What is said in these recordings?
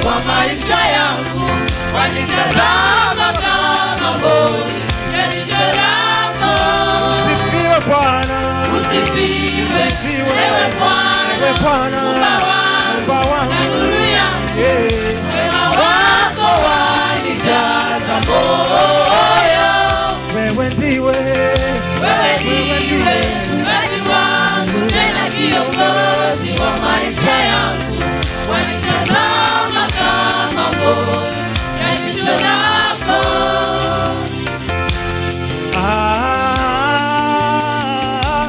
Wa maisha yangu wanitazama kama mboni ya jicho lako. Usifiwe Bwana, Usifiwe ewe ewe Bwana, Bwana, Muumba wangu Muumba na wangu. nuru yangu, wema wako wanijaza moyo. Wewe ndiwe, Wewe ndiwe mzazi wangu tena kiongozi wa maisha yangu, wanitazama kama mboni ya jicho lako. Ah,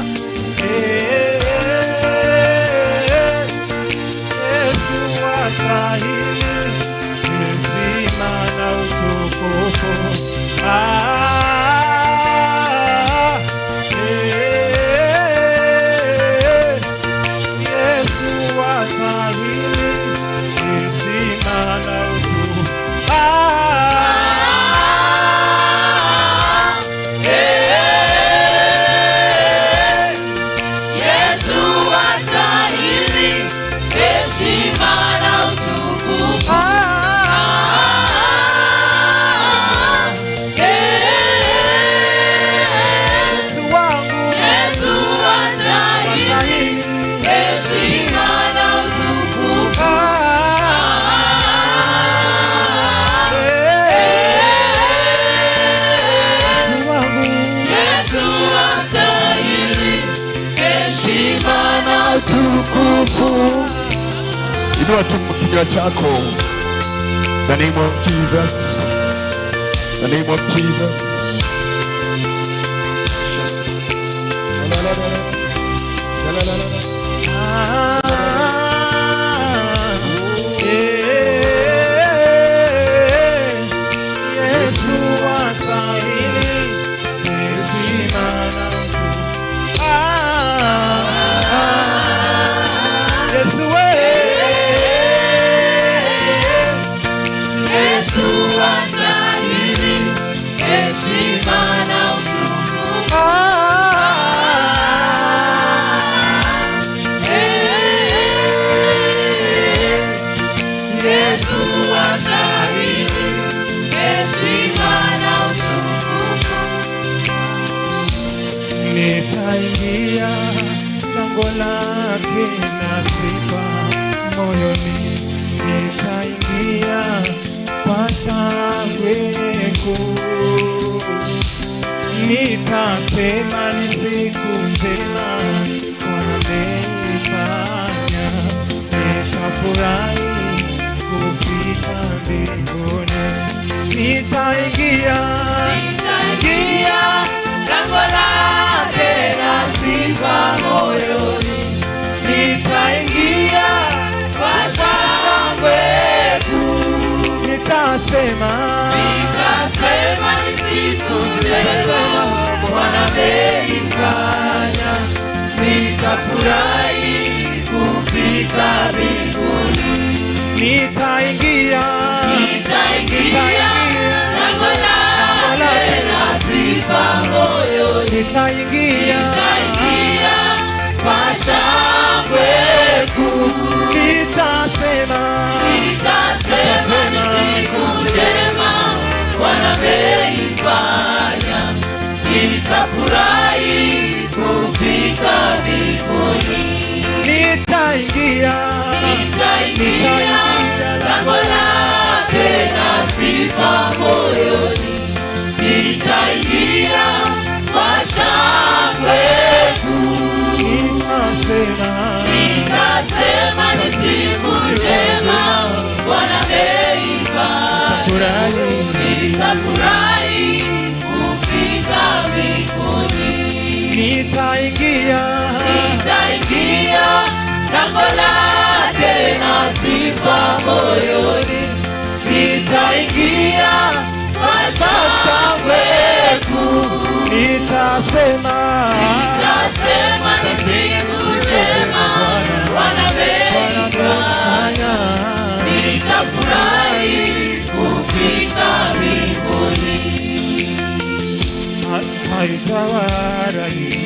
eh, Yesu wastahili heshima na utukufu. Ah, eh, Yesu wastahili heshima na utukufu. Ah, Yesu wastahili heshima na utukufu. ah, Yesu wangu Yesu wastahili heshima na utukufu. Ah, Yesu wangu. Yesu wastahili heshima na utukufu. Inua tu kinywa chako. The name of Jesus. The name of Jesus. Ah, eh, Yesu wastahili heshima na utukufu. Ah, Yesu we. Yesu wastahili heshima na utukufu. Ah, Yesu wastahili heshima na utukufu. Nitaingia lango lake na sifa moyoni, nitaingia kwa shangwe kuu. Nitasema ni siku njema Bwana ameifanya, nitafurahi kufika mbinguni. Nitaingia Nitaingia lango lake na sifa moyoni, nitaingia kwa shangwe kuu. Nitasema Nitasema ni siku njema Bwana ameifanya, nitafurahi kufika mbinguni. Nitaingia Nitaingia lango lake na sifa moyoni, nitaingia nitaingia kwa shangwe kuu. Nitasema Nitasema ni siku njema Bwana ameifanya, nitafurahi kufika mbinguni. Nitaingia Nitaingia. Nitaingia, Nitaingia lango lake na sifa moyoni, nitaingia kwa shangwe kuu. Nitasema, Nitasema ni siku njema Bwana ameifanya, nitafurahi kufika mbinguni. Haitawa rahisi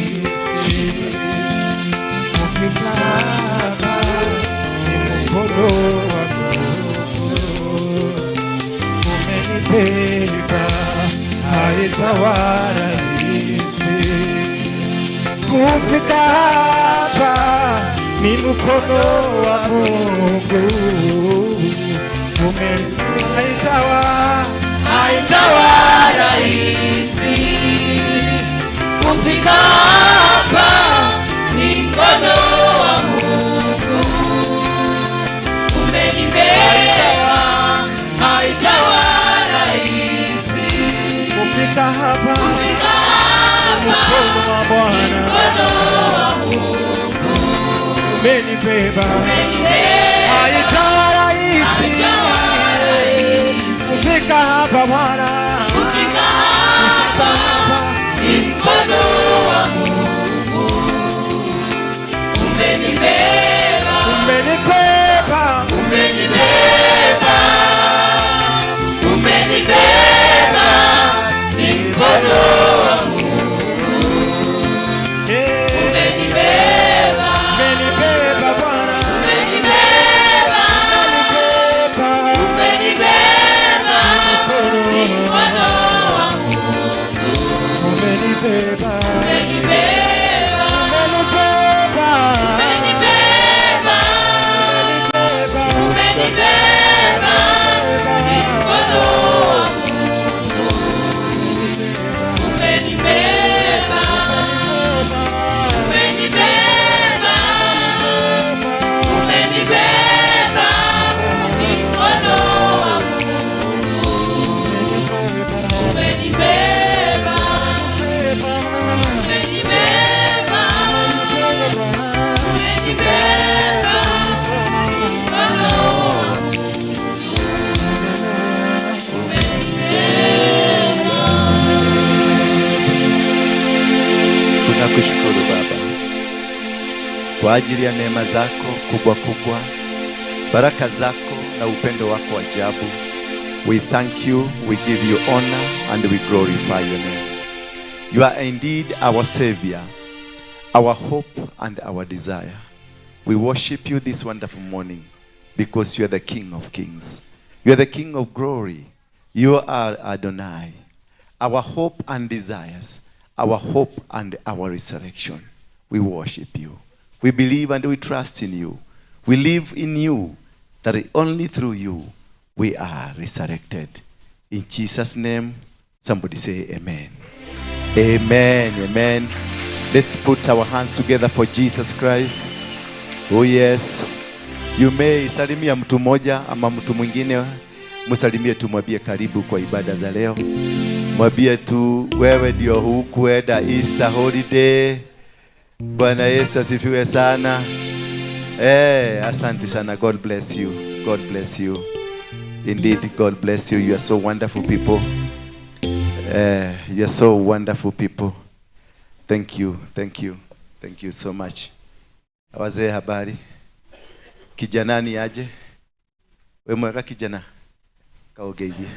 kufika hapa, ni mkono wa Mungu umenibeba. Haitawa rahisi kufika hapa, ni mkono wa Mungu haitawa Haitawa rahisi kufika hapa, ni mkono wa Mungu umenibeba. Haitawa rahisi kufika hapa, kufika hapa, mkono wa Bwana mkono wa Mungu umenibeba. Umenibeba. Haitawa rahisi Haitawa rahisi kufika hapa, Bwana. Kufika hapa, ni mkono wa Mungu umenibeba. Umenibeba. Umenibeba, umenibeba, ni mkono wa Mungu. Umenibeba. Umenibeba, Bwana. Umenibeba. Umenibeba. Umenibeba, ni mkono wa Mungu. Umenibeba. Umenibeba. Umenibeba. Umenibeba. Umenibeba. Umenibeba, ni mkono wa Mungu. Umenibeba, umenibeba, umenibeba, ni mkono wa Mungu. Umenibeba, umenibeba, umenibeba, ni mkono wa Mungu. Umenibeba. Tunakushukuru Baba kwa ajili ya neema zako kubwa kubwa, baraka zako na upendo wako ajabu. We thank you, we give you honor and we glorify your name. You are indeed our Savior, our hope and our desire. We worship you this wonderful morning because you are the King of kings. You are the King of glory. You are Adonai, our hope and desires, our hope and our resurrection. We worship you. We believe and we trust in you. We live in you, that only through you we are resurrected. In Jesus' name, somebody say amen. Amen. Amen. Let's put our hands together for Jesus Christ. Oh yes. You may salimia mtu mmoja ama mtu mwingine, msalimie tu, mwambie karibu kwa ibada za leo. Mwambie tu wewe ndio hukuenda Easter holiday. Bwana Yesu asifiwe sana. Asante sana. God bless you. God bless you. Indeed, God bless you. You are so wonderful people. You are so wonderful people. Thank you. Thank you. Thank you so much. Wazee, habari? Kijana ni aje? We mwega, kijana? Kaogeithie.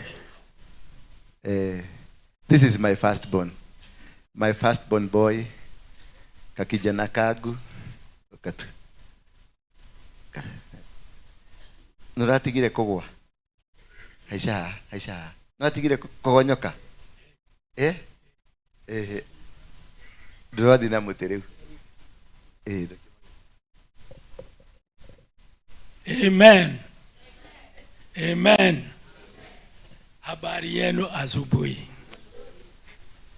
This is my firstborn. My firstborn boy. Kakijana kagu. Katu. Nuratigire kugwa. Haica, haica. Nuratigire kugonyoka. Eh? Eh. Ndũrathiĩ na mũtĩ rĩu. Eh. Amen. Amen. Habari yenu asubuhi.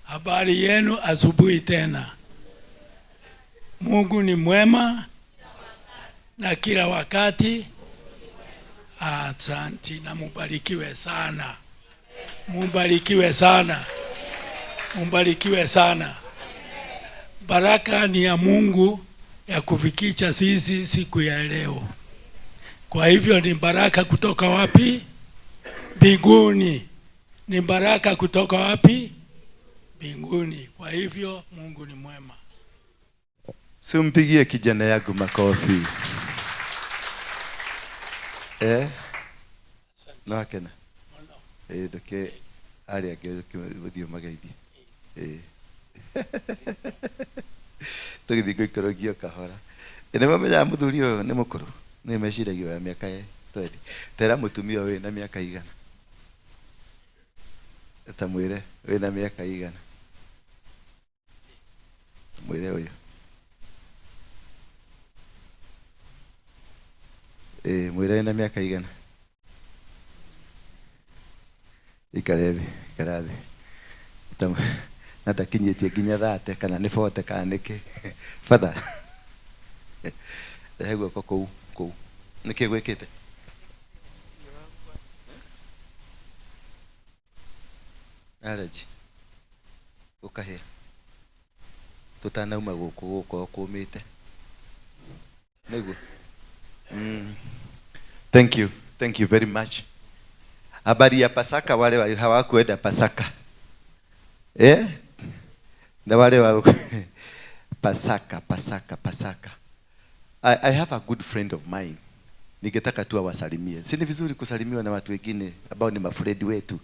Habari yenu asubuhi tena. Mungu ni mwema na kila wakati. Asante na mubarikiwe sana. Mubarikiwe sana. Mubarikiwe sana. Baraka ni ya Mungu ya kufikisha sisi siku ya leo. Kwa hivyo ni baraka kutoka wapi? Mbinguni. Ni baraka kutoka wapi? Mbinguni. Kwa hivyo Mungu ni mwema. Simpigie kijana yangu makofi. Eh? No akena. Eh, doke ari ake gũthiĩ mageithie. Eh. Tũgĩthiĩ gũikũrũkio kahora. Nĩ mamenyaga mũthuri ũyũ nĩ mũkũrũ. Nĩ meciragia wa mĩaka 20. Tera mũtumia ũyũ wĩna mĩaka igana. Ta mwĩre wĩna mĩaka igana. Mwĩre ũyũ. Mwĩre wĩna mĩaka igana. Ikare thĩ, ikara thĩ. Na ndakinyĩtie nginya 30 kana nĩ 40 kana nĩkĩ. Father. Rehe guoko kũu kũu. Nĩkĩ gwĩkĩte? Allergy. Ũkahĩa. Tũtanauma gũkũ gũkorwo kũmĩte. Nĩguo. Thank you. Thank you very much. Habari ya Pasaka, wale wale hawakuenda Pasaka. Eh? Na wale wa Pasaka, Pasaka, Pasaka. I have a good friend of mine. Ningetaka tu awasalimie. Si ni vizuri kusalimiwa na watu wengine ambao ni mafriend wetu.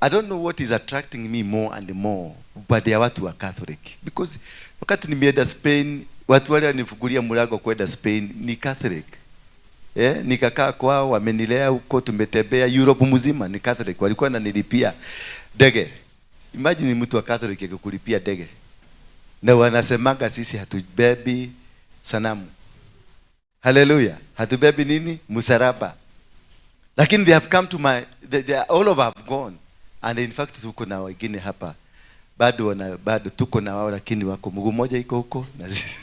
I don't know what is attracting me more and more, but ya watu wa Catholic. Because wakati nimeenda Spain, watu wale wanifungulia mlango kwenda Spain ni Catholic. Nikakaa kwao, wamenilea huko, tumetembea Europe mzima, ni Catholic. Walikuwa wananilipia ndege. Imagine mtu wa Catholic akikulipia ndege. Na wanasemaga sisi hatubebi sanamu. Hallelujah. Hatubebi nini? Msalaba. Lakini they have come to my, they are, all of have gone. And in fact tuko na wengine hapa. Bado tuko na wao, lakini wako mguu mmoja iko huko na sisi.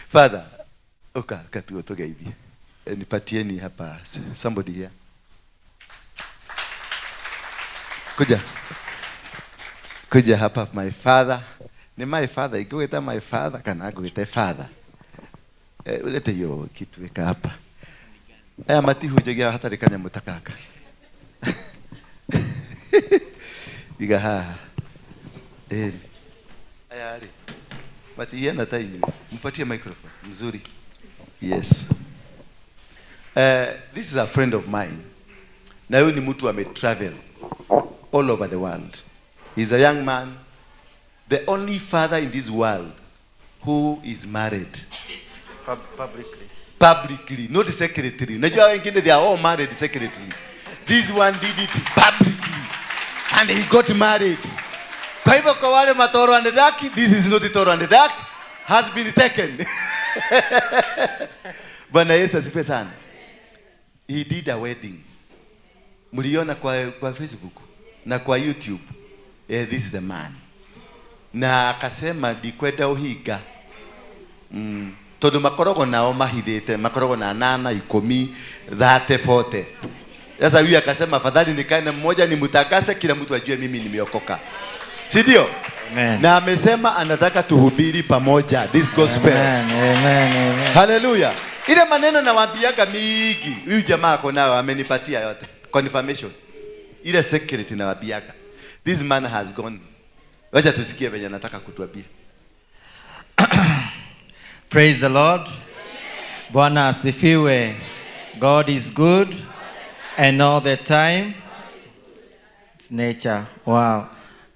Father, okay, katuotoge hivi. Nipatieni hapa somebody here. Kuja. Kuja hapa my father. Ni my father, ikuita my father kana akuita father. Ulete hiyo kitu weka hapa. Aya matihujagia hatari kanya mutakaka. Iga haha. Aya ari. Matihiana taini. Mpatie microphone mzuri. Yes. This is a friend of mine. Na huyu ni mtu ame travel all over the world. He's a young man, the only father in this world who is married. Publicly. Publicly, not secretly. Unajua wengine they are all married secretly. This one did it publicly and he got married. Kwa hivyo kwa wale matoro and dark, this is not toro and dark, has been taken. Bwana Yesu asifiwe sana. He did a wedding. Mliona kwa Facebook na kwa YouTube. This is the man. Na akasema ndikwenda uhinga. Tondu makoragwo nao mahithite, makoragwo na 8, 10, 30, 40. Sasa huyu akasema afadhali nikae na mmoja nimtakase, kila mtu ajue mimi nimeokoka. Si ndio? Amen. Na amesema anataka tuhubiri pamoja this gospel. Amen, amen, amen. Hallelujah. Ile maneno nawaambiaga mingi, huyu jamaa ako nayo amenipatia yote. Confirmation. Ile secret nawaambiaga. This man has gone. Wacha tusikie venye anataka kutuambia. Praise the Lord. Bwana asifiwe. God is good and all the time. It's nature. Wow.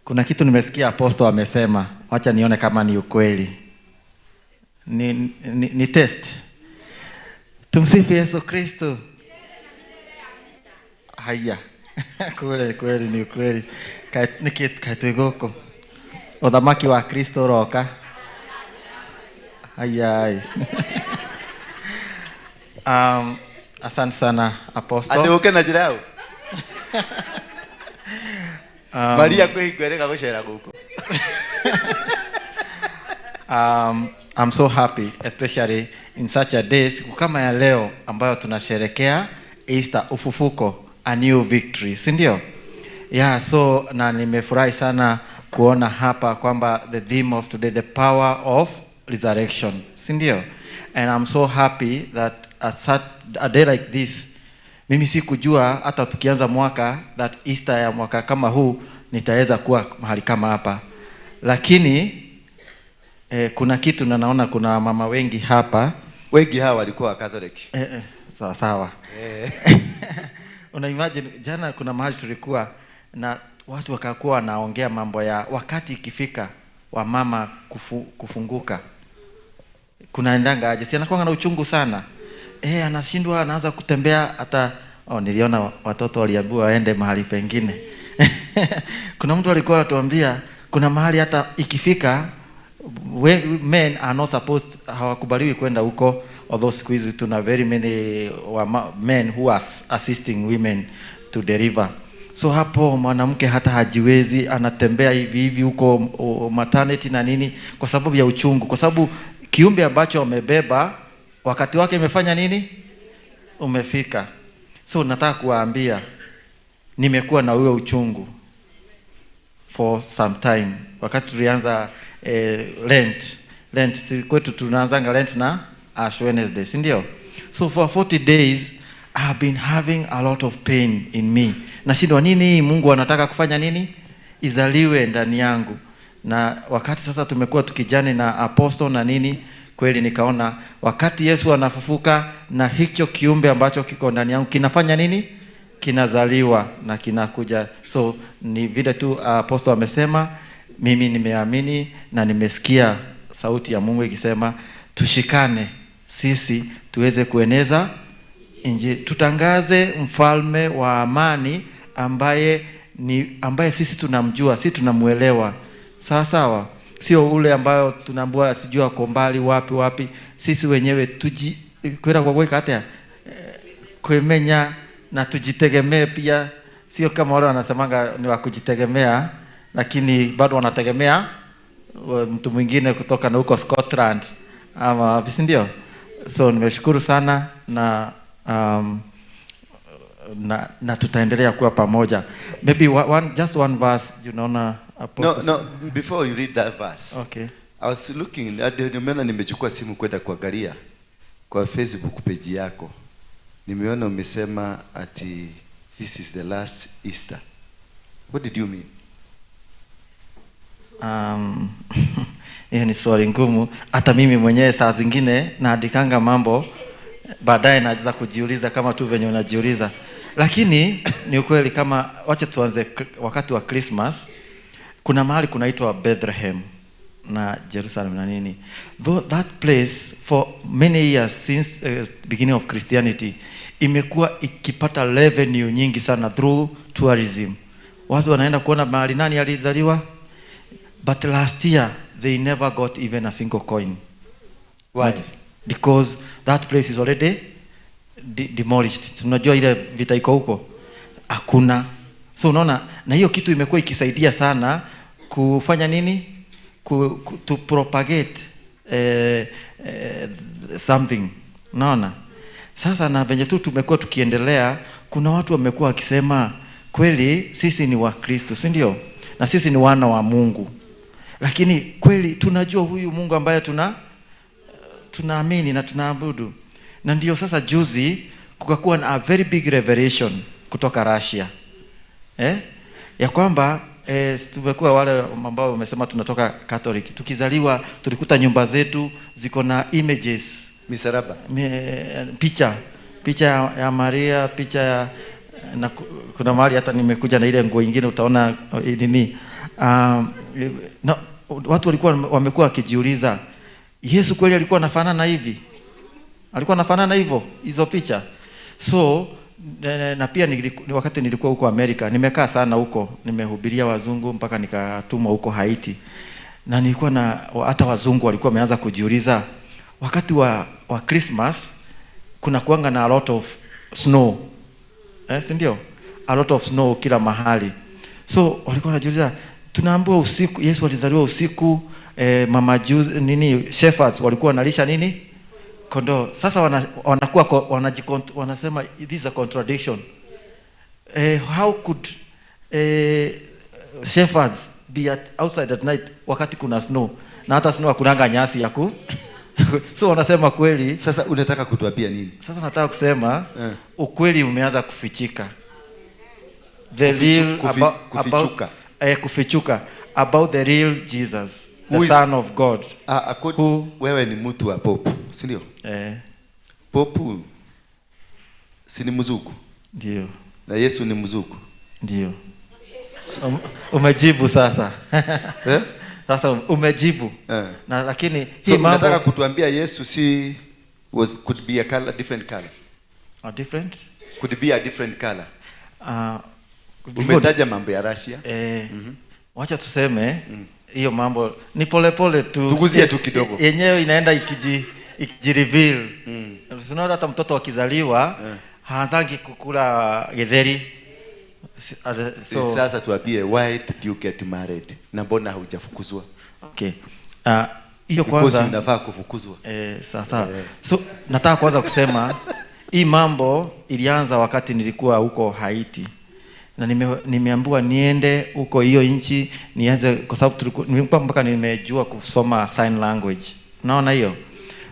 Kuna kitu nimesikia apostle amesema. Wacha nione kama ni ukweli. Ni test. Tumsifu Yesu Kristo. Haya. Kweli kweli ni ukweli. Kaitwigoko. Uthamaki wa Kristo roka. Haya. Asante sana apostle. Ate uke na njira yao. Maria kwihingwerega gucera guku. I'm so happy, especially in such a day, siku kama ya leo ambayo tunasherekea Easter, ufufuko, a new victory, si ndio? Yeah, so na nimefurahi sana kuona hapa kwamba the theme of today, the power of resurrection, si ndio? And I'm so happy that a day like this, mimi sikujua hata tukianza mwaka that Easter ya mwaka kama huu nitaweza kuwa mahali kama hapa, lakini kuna kitu na naona kuna mama wengi hapa. Wengi hawa walikuwa wa Catholic. Sawa sawa. Una imagine jana kuna mahali tulikuwa na watu wakakuwa wanaongea mambo ya wakati ikifika wa mama kufunguka kunaendanga aje, si anakuwa na uchungu sana, anashindwa, anaanza kutembea hata. Oh, niliona watoto waliambiwa waende mahali pengine. Kuna mtu alikuwa anatuambia kuna mahali hata ikifika men are not supposed, hawakubaliwi kwenda huko, although siku hizi tuna very many men who are assisting women to deliver. So hapo mwanamke hata hajiwezi, anatembea hivi hivi huko maternity na nini, kwa sababu ya uchungu, kwa sababu kiumbe ambacho amebeba wakati wake imefanya nini, umefika. So nataka kuwaambia nimekuwa na huo uchungu for some time. Wakati tulianza Lent, si kwetu tunaanzanga Lent na Ash Wednesday, si ndio? So for 40 days I have been having a lot of pain in me. Nashindwa nini Mungu anataka kufanya nini? Izaliwe ndani yangu. Na wakati sasa tumekuwa tukijani na apostle na nini, kweli nikaona wakati Yesu anafufuka na hicho kiumbe ambacho kiko ndani yangu kinafanya nini? Kinazaliwa na kinakuja. So ni vile tu apostle amesema, mimi nimeamini na nimesikia sauti ya Mungu ikisema tushikane sisi tuweze kueneza Injili, tutangaze mfalme wa amani ambaye sisi tunamjua, sisi tunamuelewa. Sawa sawa, sio ule ambayo tunaambiwa sijua ako mbali wapi wapi. Sisi wenyewe tuji kwenda kwa kuweka hata kuimenya na tujitegemee pia. Sio kama wale wanasemanga ni wa kujitegemea, lakini bado wanategemea mtu mwingine kutoka na huko Scotland ama wapi, si ndio? So nimeshukuru sana na tutaendelea kuwa pamoja. Maybe just one verse, unaona. No, Apostle. no, before you read that verse. Okay. I was looking, nimeona nimechukua simu kwenda kuangalia kwa Facebook page yako. Nimeona umesema ati this is the last Easter. What did you mean? Hiyo ni swali ngumu. Hata mimi mwenyewe saa zingine naandikanga mambo baadaye naanza kujiuliza kama tu venye unajiuliza. Lakini ni ukweli, kama wacha tuanze wakati wa Christmas, kuna mahali kunaitwa Bethlehem na Jerusalem na nini. Though that place for many years since beginning of Christianity imekuwa ikipata revenue nyingi sana through tourism. Watu wanaenda kuona mahali nani alizaliwa. But last year they never got even a single coin. Why? Because that place is already demolished. Unajua ile vita iko huko. Hakuna. So unaona, na hiyo kitu imekuwa ikisaidia sana kufanya nini? To propagate something. Unaona? Sasa na venye tu tumekuwa tukiendelea, kuna watu wamekuwa wakisema kweli sisi ni Wakristo, si ndio? Na sisi ni wana wa Mungu. Lakini kweli tunajua huyu Mungu ambaye tunaamini na tunaabudu. Na ndio sasa juzi kukakuwa na a very big revelation kutoka Russia. Ya kwamba tumekuwa wale ambao wamesema tunatoka Catholic. Tukizaliwa tulikuta nyumba zetu ziko na images, misalaba, picha ya Maria, picha ya, na kuna mahali hata nimekuja na ile nguo nyingine utaona nini. No, watu walikuwa wamekuwa wakijiuliza Yesu kweli alikuwa anafanana hivi? Alikuwa anafanana hivyo hizo picha? So na pia wakati nilikuwa huko Amerika, nimekaa sana huko, nimehubiria wazungu mpaka nikatumwa huko Haiti. Na nilikuwa na hata wazungu walikuwa wameanza kujiuliza wakati wa Christmas kuna kuanga na a lot of snow. Si ndio? A lot of snow kila mahali. So walikuwa wanajiuliza, tunaambiwa usiku Yesu alizaliwa usiku, mama Jews, nini shepherds walikuwa wanalisha nini? Kondoo. Sasa wanakuwa wanasema this is a contradiction. How could Shepherds be at, outside at night wakati kuna snow, na hata snow hakunanga nyasi ya ku so wanasema kweli. Sasa unataka kutuambia nini? Sasa nataka kusema ukweli umeanza kufichika, the real Kufichuka. About, kufichuka about the real Jesus, the Who son of God. Ah, Who wewe ni mtu wa pope, si ndio? Eh. Pope si ni mzungu? Ndio. Na Yesu ni mzungu? Ndio. Umejibu sasa. Eh? Sasa umejibu. Eh. Na lakini So hii mambo unataka kutuambia Yesu si was could be a color, different color. A different? Could be a different color. Umetaja mambo ya Russia. Eh, wacha tuseme hiyo mambo ni polepole tu. Tuguzie tu kidogo. Yenyewe inaenda ikijireveal. Unaona hata mtoto akizaliwa haanzangi kukula githeri. So Sasa tuambie, why did you get married? Na mbona haujafukuzwa? Okay. Hiyo Because kwanza unafaa kufukuzwa. Eh, sasa. So nataka kwanza kusema hii mambo ilianza wakati nilikuwa huko Haiti. Na nimeambiwa niende huko hiyo nchi nianze, kwa sababu nilikuwa mpaka nimejua kusoma sign language. Unaona hiyo?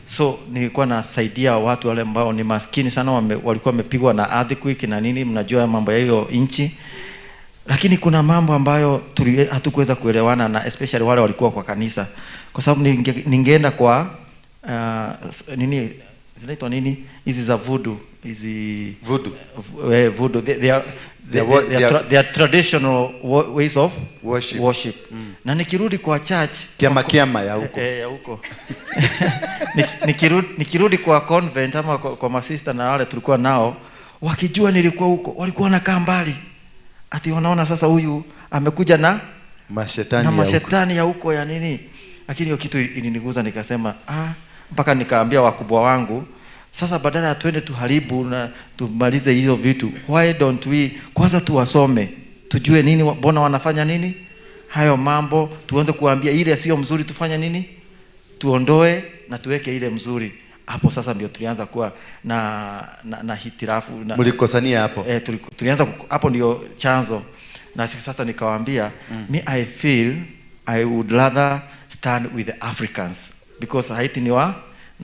So nilikuwa nasaidia watu wale ambao ni maskini sana, walikuwa wamepigwa na earthquake na nini, mnajua mambo ya hiyo nchi. Lakini kuna mambo ambayo hatukuweza kuelewana na especially wale walikuwa kwa kanisa. Kwa sababu ningeenda kwa nini zinaitwa nini hizi za voodoo, hizi Voodoo. Voodoo. They are, They they, they, are they are traditional ways of worship. Worship. Na nikirudi kwa church, Kiama kiama ya huko. Ya huko. Nikirudi kwa convent ama kwa masista na wale tulikuwa nao, wakijua nilikuwa huko, walikuwa wanakaa mbali. Ati wanaona sasa huyu amekuja mashetani na ya huko. mashetani ya huko ya nini. Lakini hiyo kitu iliniguza, nikasema mpaka nikaambia wakubwa wangu, sasa badala ya twende tuharibu na tumalize hizo vitu, why don't we kwanza tuwasome, tujue nini, mbona wanafanya nini hayo mambo, tuanze kuambia ile sio mzuri tufanye nini, tuondoe na tuweke ile mzuri. Hapo sasa ndio tulianza kuwa na hitilafu na, mlikosania hapo. Tulianza hapo ndio chanzo. Na sasa nikawaambia, me I feel I would rather stand with the Africans because Haiti ni wa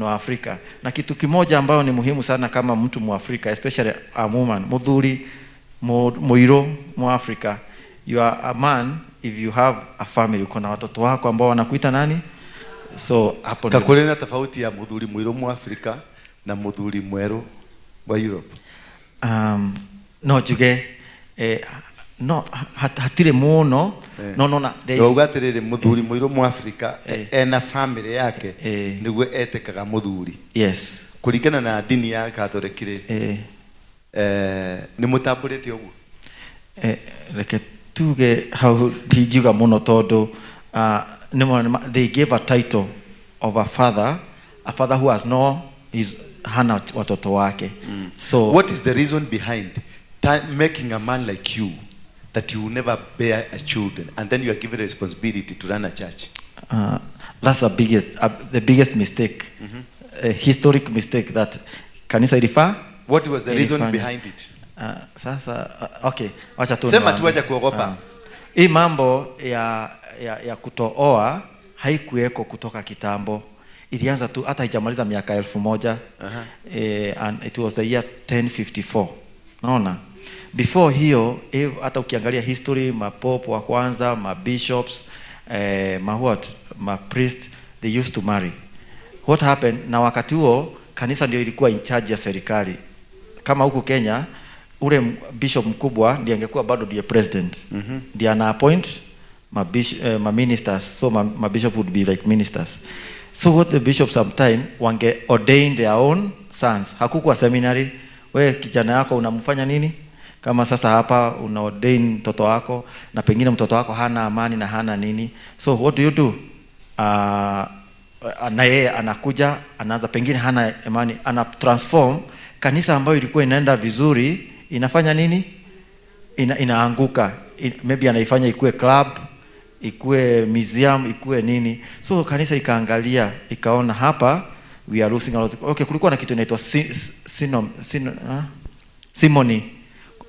Afrika. Na kitu kimoja ambayo ni muhimu sana kama mtu Mwafrika, especially a woman, muthuri, muiro Mwafrika, you are a man if you have a family, uko na watoto wako ambao wanakuita nani? So hapo ndio. Kakule na tofauti ya muthuri muiro Mwafrika na muthuri mweru wa Europe. No njuge, no, hatire muno. No, no, na, there is Ndauga atiriri, muthuri muiro Mwafrika ena family yake niguo etekaga muthuri. Yes. Kuringana na dini ya Catholic ri, ni mutamburite uguo? Reke tuge hau ndingiuga muno tondu, they gave a title of a father, a father who has no his, hana watoto wake. So what is the reason behind making a man like you that you will never bear a children and then you are given responsibility to run a church? That's the biggest mistake, a historic mistake that kanisa ilifaa. What was the reason Ilifanya. Behind it? Sasa, okay, wacha tu Sema niwaambie. tu, wacha kuogopa. Hii mambo ya kutooa haikuweko kutoka kitambo. Ilianza tu hata haijamaliza miaka 1000. And it was the year 1054. Unaona? Before hiyo, hata ukiangalia history, mapope wa kwanza, ma bishops, ma what, ma priest, they used to marry. What happened, na wakati huo kanisa ndio ilikuwa in charge ya serikali. Kama huku Kenya, ule bishop mkubwa ndiye angekuwa bado ndiye president. Ndiye ana appoint ma ministers, so ma bishop would be like ministers. So what the bishop sometime wange ordain their own sons. Hakukuwa seminary. We kijana yako unamfanya nini? Kama sasa hapa una ordain mtoto wako na pengine mtoto wako hana amani na hana nini. So what do you do? Na yeye anakuja anaanza pengine hana imani, ana transform kanisa ambayo ilikuwa inaenda vizuri inafanya nini? Inaanguka. Maybe anaifanya ikue club, ikue museum, ikue nini. So kanisa ikaangalia, ikaona hapa we are losing a lot. Okay, kulikuwa na kitu inaitwa simony.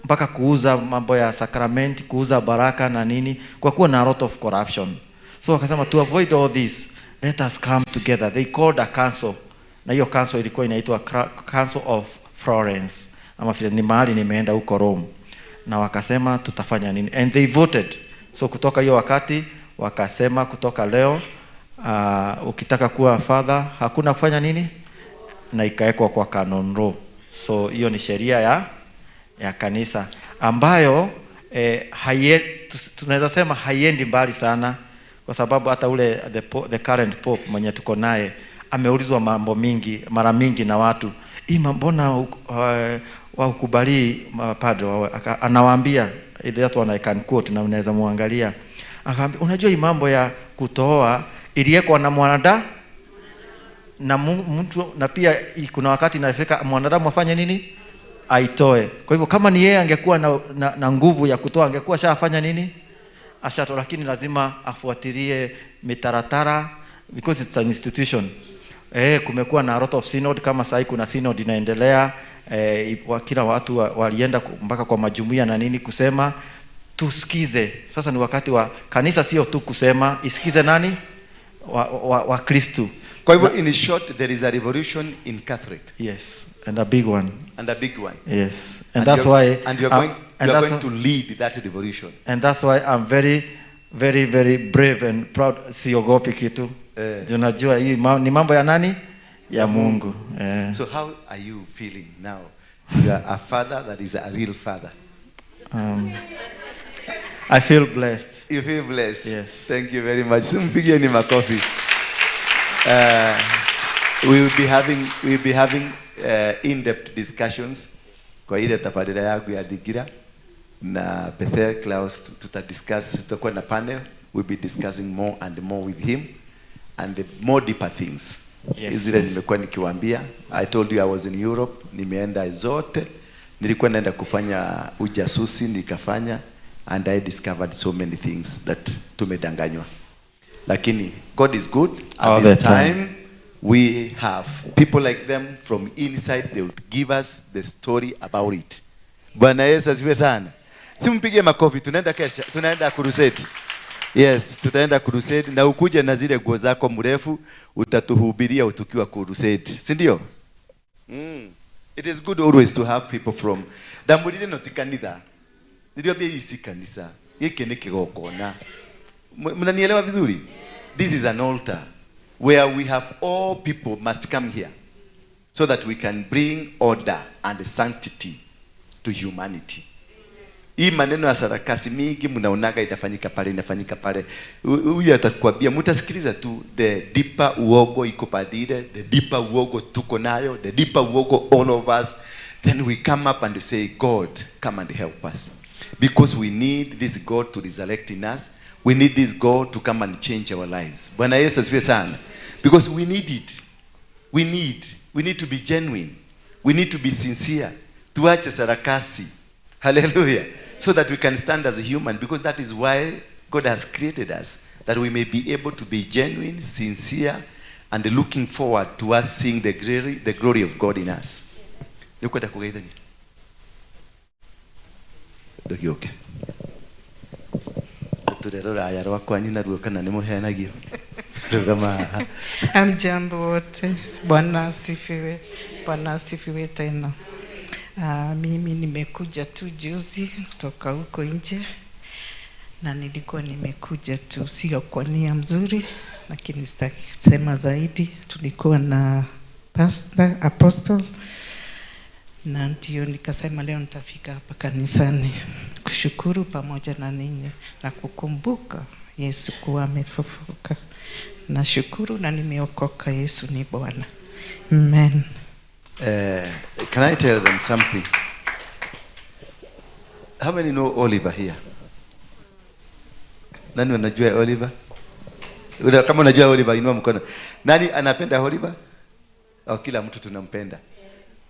Mpaka kuuza mambo ya sacrament, kuuza baraka na nini, kwa kuwa na a lot of corruption. So wakasema, to avoid all this, let us come together. They called a council, na hiyo council ilikuwa inaitwa Council of Florence ama vile ni mahali nimeenda huko Rome, na wakasema tutafanya nini, and they voted. So kutoka hiyo wakati wakasema kutoka leo, ukitaka kuwa father hakuna kufanya nini, na ikawekwa kwa canon law. So hiyo ni sheria ya kanisa ambayo tunaweza sema haiendi mbali sana, kwa sababu hata ule the current pope mwenye tuko naye ameulizwa mambo mingi mara mingi na watu, hii mbona wakubali mapadre wawe? Anawaambia, that one I can quote na unaweza muangalia, akaambia, unajua hii mambo ya kutoa iliwekwa na mwanadamu na mtu, na pia kuna wakati inafika mwanadamu afanye nini, aitoe. Kwa hivyo kama ni yeye angekuwa na nguvu ya kutoa, angekuwa ashafanya nini, ashatoa, lakini lazima afuatilie mitaratara because it's an institution. Kumekuwa na a lot of synod, kama sasa kuna synod inaendelea, kila watu walienda mpaka kwa majumuiya na nini kusema tusikize. Sasa ni wakati wa kanisa sio tu kusema, isikize nani? Wa Kristo. Kwa hivyo in short, there is a revolution in Catholic. Yes, and a big one. And a big one. Yes. And that's why And you're going, and you are that's going to lead that revolution. And that's why I'm very, very, very brave and proud. Siogopi kitu. Unajua hii ni mambo ya nani? Ya Mungu. So how are you feeling now? You are a father that is a real father. I feel blessed. You feel blessed? Yes. Thank you very much. Mpigieni makofi. We will be having in-depth discussions kwa ile tafadhali yangu ya Digira na Bethel Klaus. Tuta discuss, tutakuwa na panel. We'll be discussing more and more with him and the more deeper things. Zile nimekuwa nikiwaambia. I told you I was in Europe, nimeenda zote. Nilikuwa naenda kufanya ujasusi, nikafanya, and I discovered so many things that tumedanganywa. Lakini God is good. At All this the time. Time we have people like them from inside. They will give us the story about it. Bwana Yesu asifiwe sana. Simpige makofi, tunaenda kesha, tunaenda crusade. Yes, tutaenda crusade na ukuje na zile nguo zako mrefu, utatuhubiria tukiwa crusade. Si ndio? It is good always to have people from ndamwĩrire no ti kanitha, niliambia hii si kanisa, gĩkĩ nĩ kĩgongona. Mnanielewa vizuri? This is an altar where we have all people must come here so that we can bring order and sanctity to humanity. Hii maneno ya sarakasi mingi mnaonaga inafanyika pale, inafanyika pale, huyu atakwambia, mtasikiliza tu. The deeper uogo iko padile, the deeper uogo tuko nayo, the deeper uogo all of us, then we come up and say, "God, come and help us," because we need this God to resurrect in us. We need this God to come and change our lives. Bwana Yesu asifiwe sana. Because we need it. We need to be genuine. We need to be sincere. Tuache sarakasi. Hallelujah. So that we can stand as a human, because that is why God has created us, that we may be able to be genuine, sincere, and looking forward to us seeing the glory of God in us. Nĩũkwenda kũgeithania? Ndũgĩũke. Tũre rũraya rwa kwanyu naruo kana nĩ mũheanagio. Rũgama haha. Hamjambo wote, Bwana asifiwe. Bwana asifiwe tena. Mimi nimekuja tu juzi kutoka huko nje na nilikuwa nimekuja tu sio kwa nia mzuri, lakini sitaki kusema zaidi. Tulikuwa na pastor, apostle, na ndio nikasema leo nitafika hapa kanisani kushukuru pamoja na ninyi na kukumbuka Yesu kuwa amefufuka. Nashukuru na nimeokoka. Yesu ni Bwana. Amen. Can I tell them something? How many know Oliver here? Nani wanajua Oliver? Kama unajua Oliver, inua mkono. Nani anapenda Oliver? Oh, kila mtu tunampenda.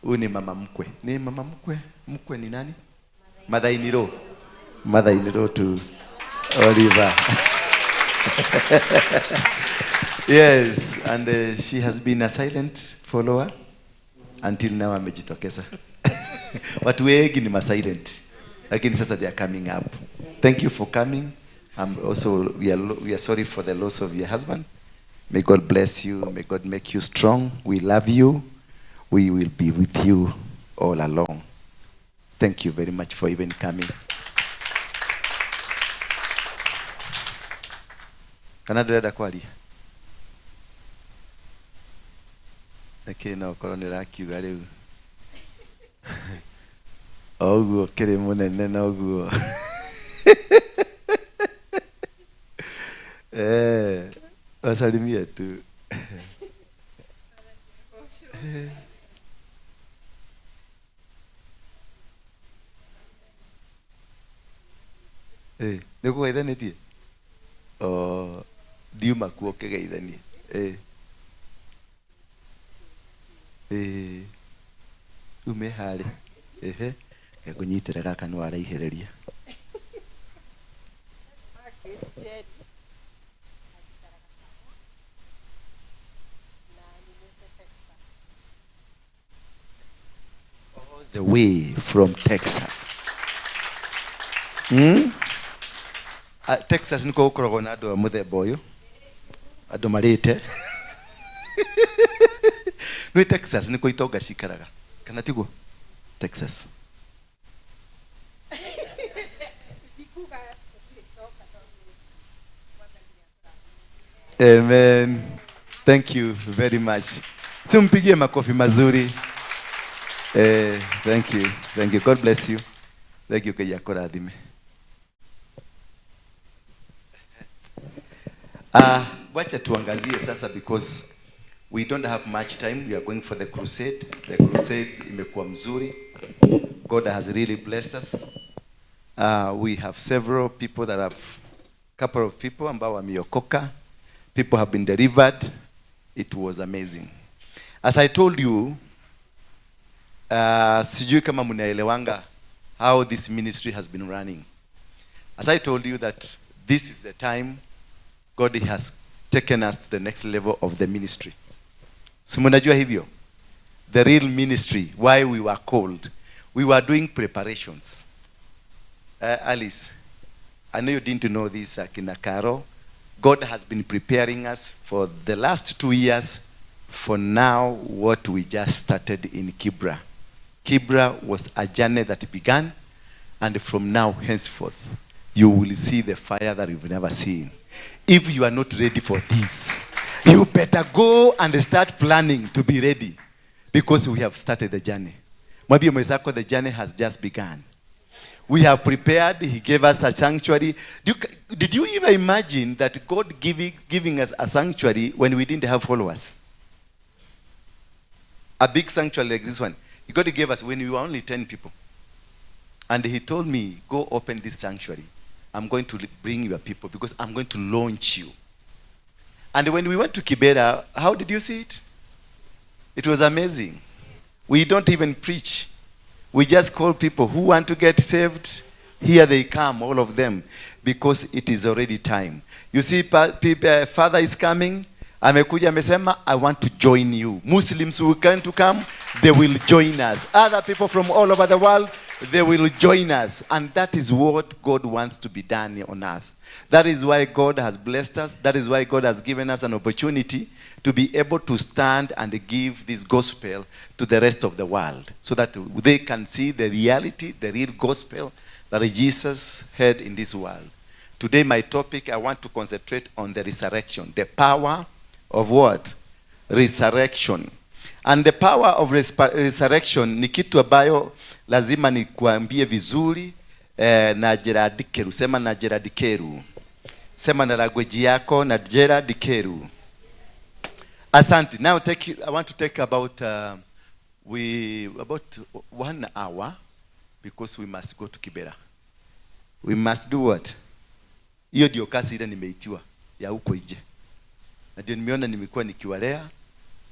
Huyu ni mama mkwe. Ni mama mkwe? Mkwe ni nani? Mother in law. Mother in law to Oliver. Yes, and she has been a silent follower until now amejitokeza. Watu wengi ni ma silent. Lakini sasa they are coming up. Thank you for coming. Also we are sorry for the loss of your husband. May God bless you. May God make you strong. We love you. We will be with you all along. Thank you very much for even coming. Kana ndĩrenda kwaria nĩkĩ no ũkorwo nĩ ũrakiuga rĩu o ũguo kĩrĩ mũnene noguo wasalimie tu. Nĩ ũkũgeithanĩtie? Oh, ndiuma kuo ũkĩgeithanie. Rĩu me harĩ. Ehe, ngũnyitĩre gaka nĩ waraihĩrĩria. All the way from Texas. Texas nĩkuo gũkoragwo na andũ a mũthemba ũyũ, andũ marĩte. Nĩ Texas nĩkuo itonga cikaraga, kana tiguo? Texas. Amen. Thank you very much. Simpigie makofi mazuri. Thank you. Thank you. God bless you. Thank you. Ngai akũrathime. Wacha tuangazie sasa because we don't have much time. We are going for the crusade. The crusade imekuwa mzuri. God has really blessed us. We have several people that have, couple of people ambao wameokoka. People have been delivered. It was amazing. As I told you, sijui kama mnaelewanga how this ministry has been running. As I told you that this is the time God has taken us to the next level of the ministry. So mnajua hivyo? The real ministry, why we were called. We were doing preparations. Alice, I know you didn't know this, Akina Karo. God has been preparing us for the last 2 years for now what we just started in Kibra. Kibra was a journey that began, and from now henceforth, you will see the fire that you've never seen. If you are not ready for this, you better go and start planning to be ready, because we have started the journey. Mwambie mwenzako, the journey has just begun. We have prepared. He gave us a sanctuary. Did you ever imagine that God giving us a sanctuary when we didn't have followers? A big sanctuary like this one. God gave us when we were only 10 people. And he told me, go open this sanctuary. I'm going to bring your people because I'm going to launch you. And when we went to Kibera, how did you see it? It was amazing. We don't even preach. We just call people who want to get saved. Here they come, all of them, because it is already time. You see, Father is coming. Amekuja amesema, I want to join you. Muslims who can to come, they will join us. Other people from all over the world, they will join us. And that is what God wants to be done on earth. That is why God has blessed us. That is why God has given us an opportunity to be able to stand and give this gospel to the rest of the world, so that they can see the reality, the real gospel that Jesus had in this world. Today, my topic, I want to concentrate on the resurrection, the power of what? Resurrection. And the power of resurrection ni kitu ambayo lazima nikuambie vizuri na Gerard Keru. Sema na Gerard Keru. Sema na language yako na Gerard Keru. Asante. Now I want to take about about 1 hour because we must go to Kibera. We must do what? Hiyo ndio kazi ile nimeitiwa ya huko nje. Na ndio nimeona nimekuwa nikiwalea,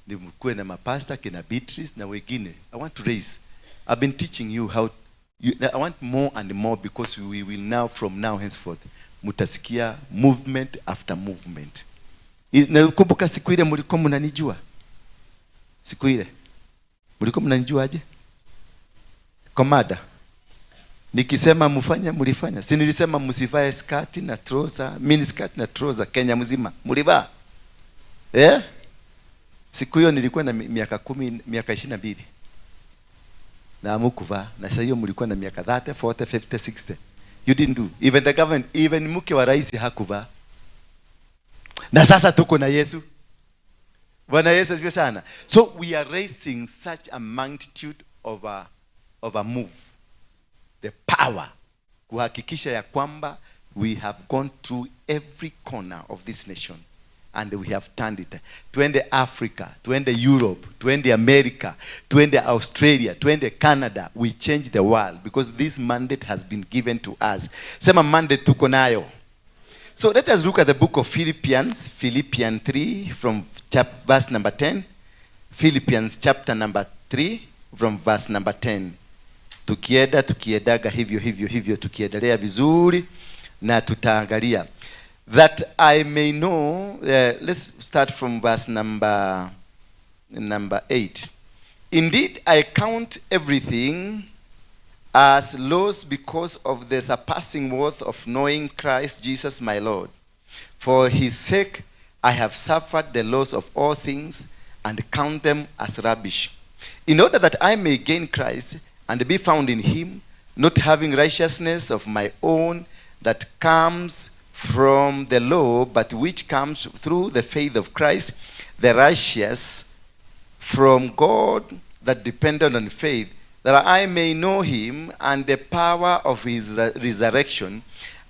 nimekuwa na mapasta kina Beatrice na wengine. I want to raise. I've been teaching you how I want more and more because we will now from now henceforth mutasikia movement after movement. Na kumbuka siku ile mlikuwa mnanijua. Siku ile mlikuwa mnanijua aje? Komada. Nikisema mfanye, mlifanya. Si nilisema msivae skati na trouser, mini skirt na trouser Kenya mzima? Mlivaa? Eh? Siku hiyo nilikuwa na miaka 10, miaka 22. Na hamukuvaa. Na sasa hiyo mlikuwa na miaka 30, 40, 50, 60. You didn't do. Even the government, even mke wa rais hakuvaa. Na sasa tuko na Yesu. Bwana Yesu asifiwe sana. So we are raising such a magnitude of a move. The power kuhakikisha ya kwamba we have gone through every corner of this nation and we have turned it. Twende Africa, twende Europe, twende America, twende Australia, twende Canada. We change the world because this mandate has been given to us. Sema, "Mandate tuko nayo." So let us look at the book of Philippians, Philippians 3 from verse number 10. Philippians chapter number 3 from verse number 10. Tukienda tukiedaga hivyo hivyo hivyo, tukiendelea vizuri na tutaangalia that I may know. Let's start from verse number 8. "Indeed, I count everything as loss because of the surpassing worth of knowing Christ Jesus my Lord. For his sake I have suffered the loss of all things and count them as rubbish, in order that I may gain Christ and be found in him, not having righteousness of my own that comes from the law, but which comes through the faith of Christ, the righteous from God that depended on faith, that I may know him and the power of his resurrection,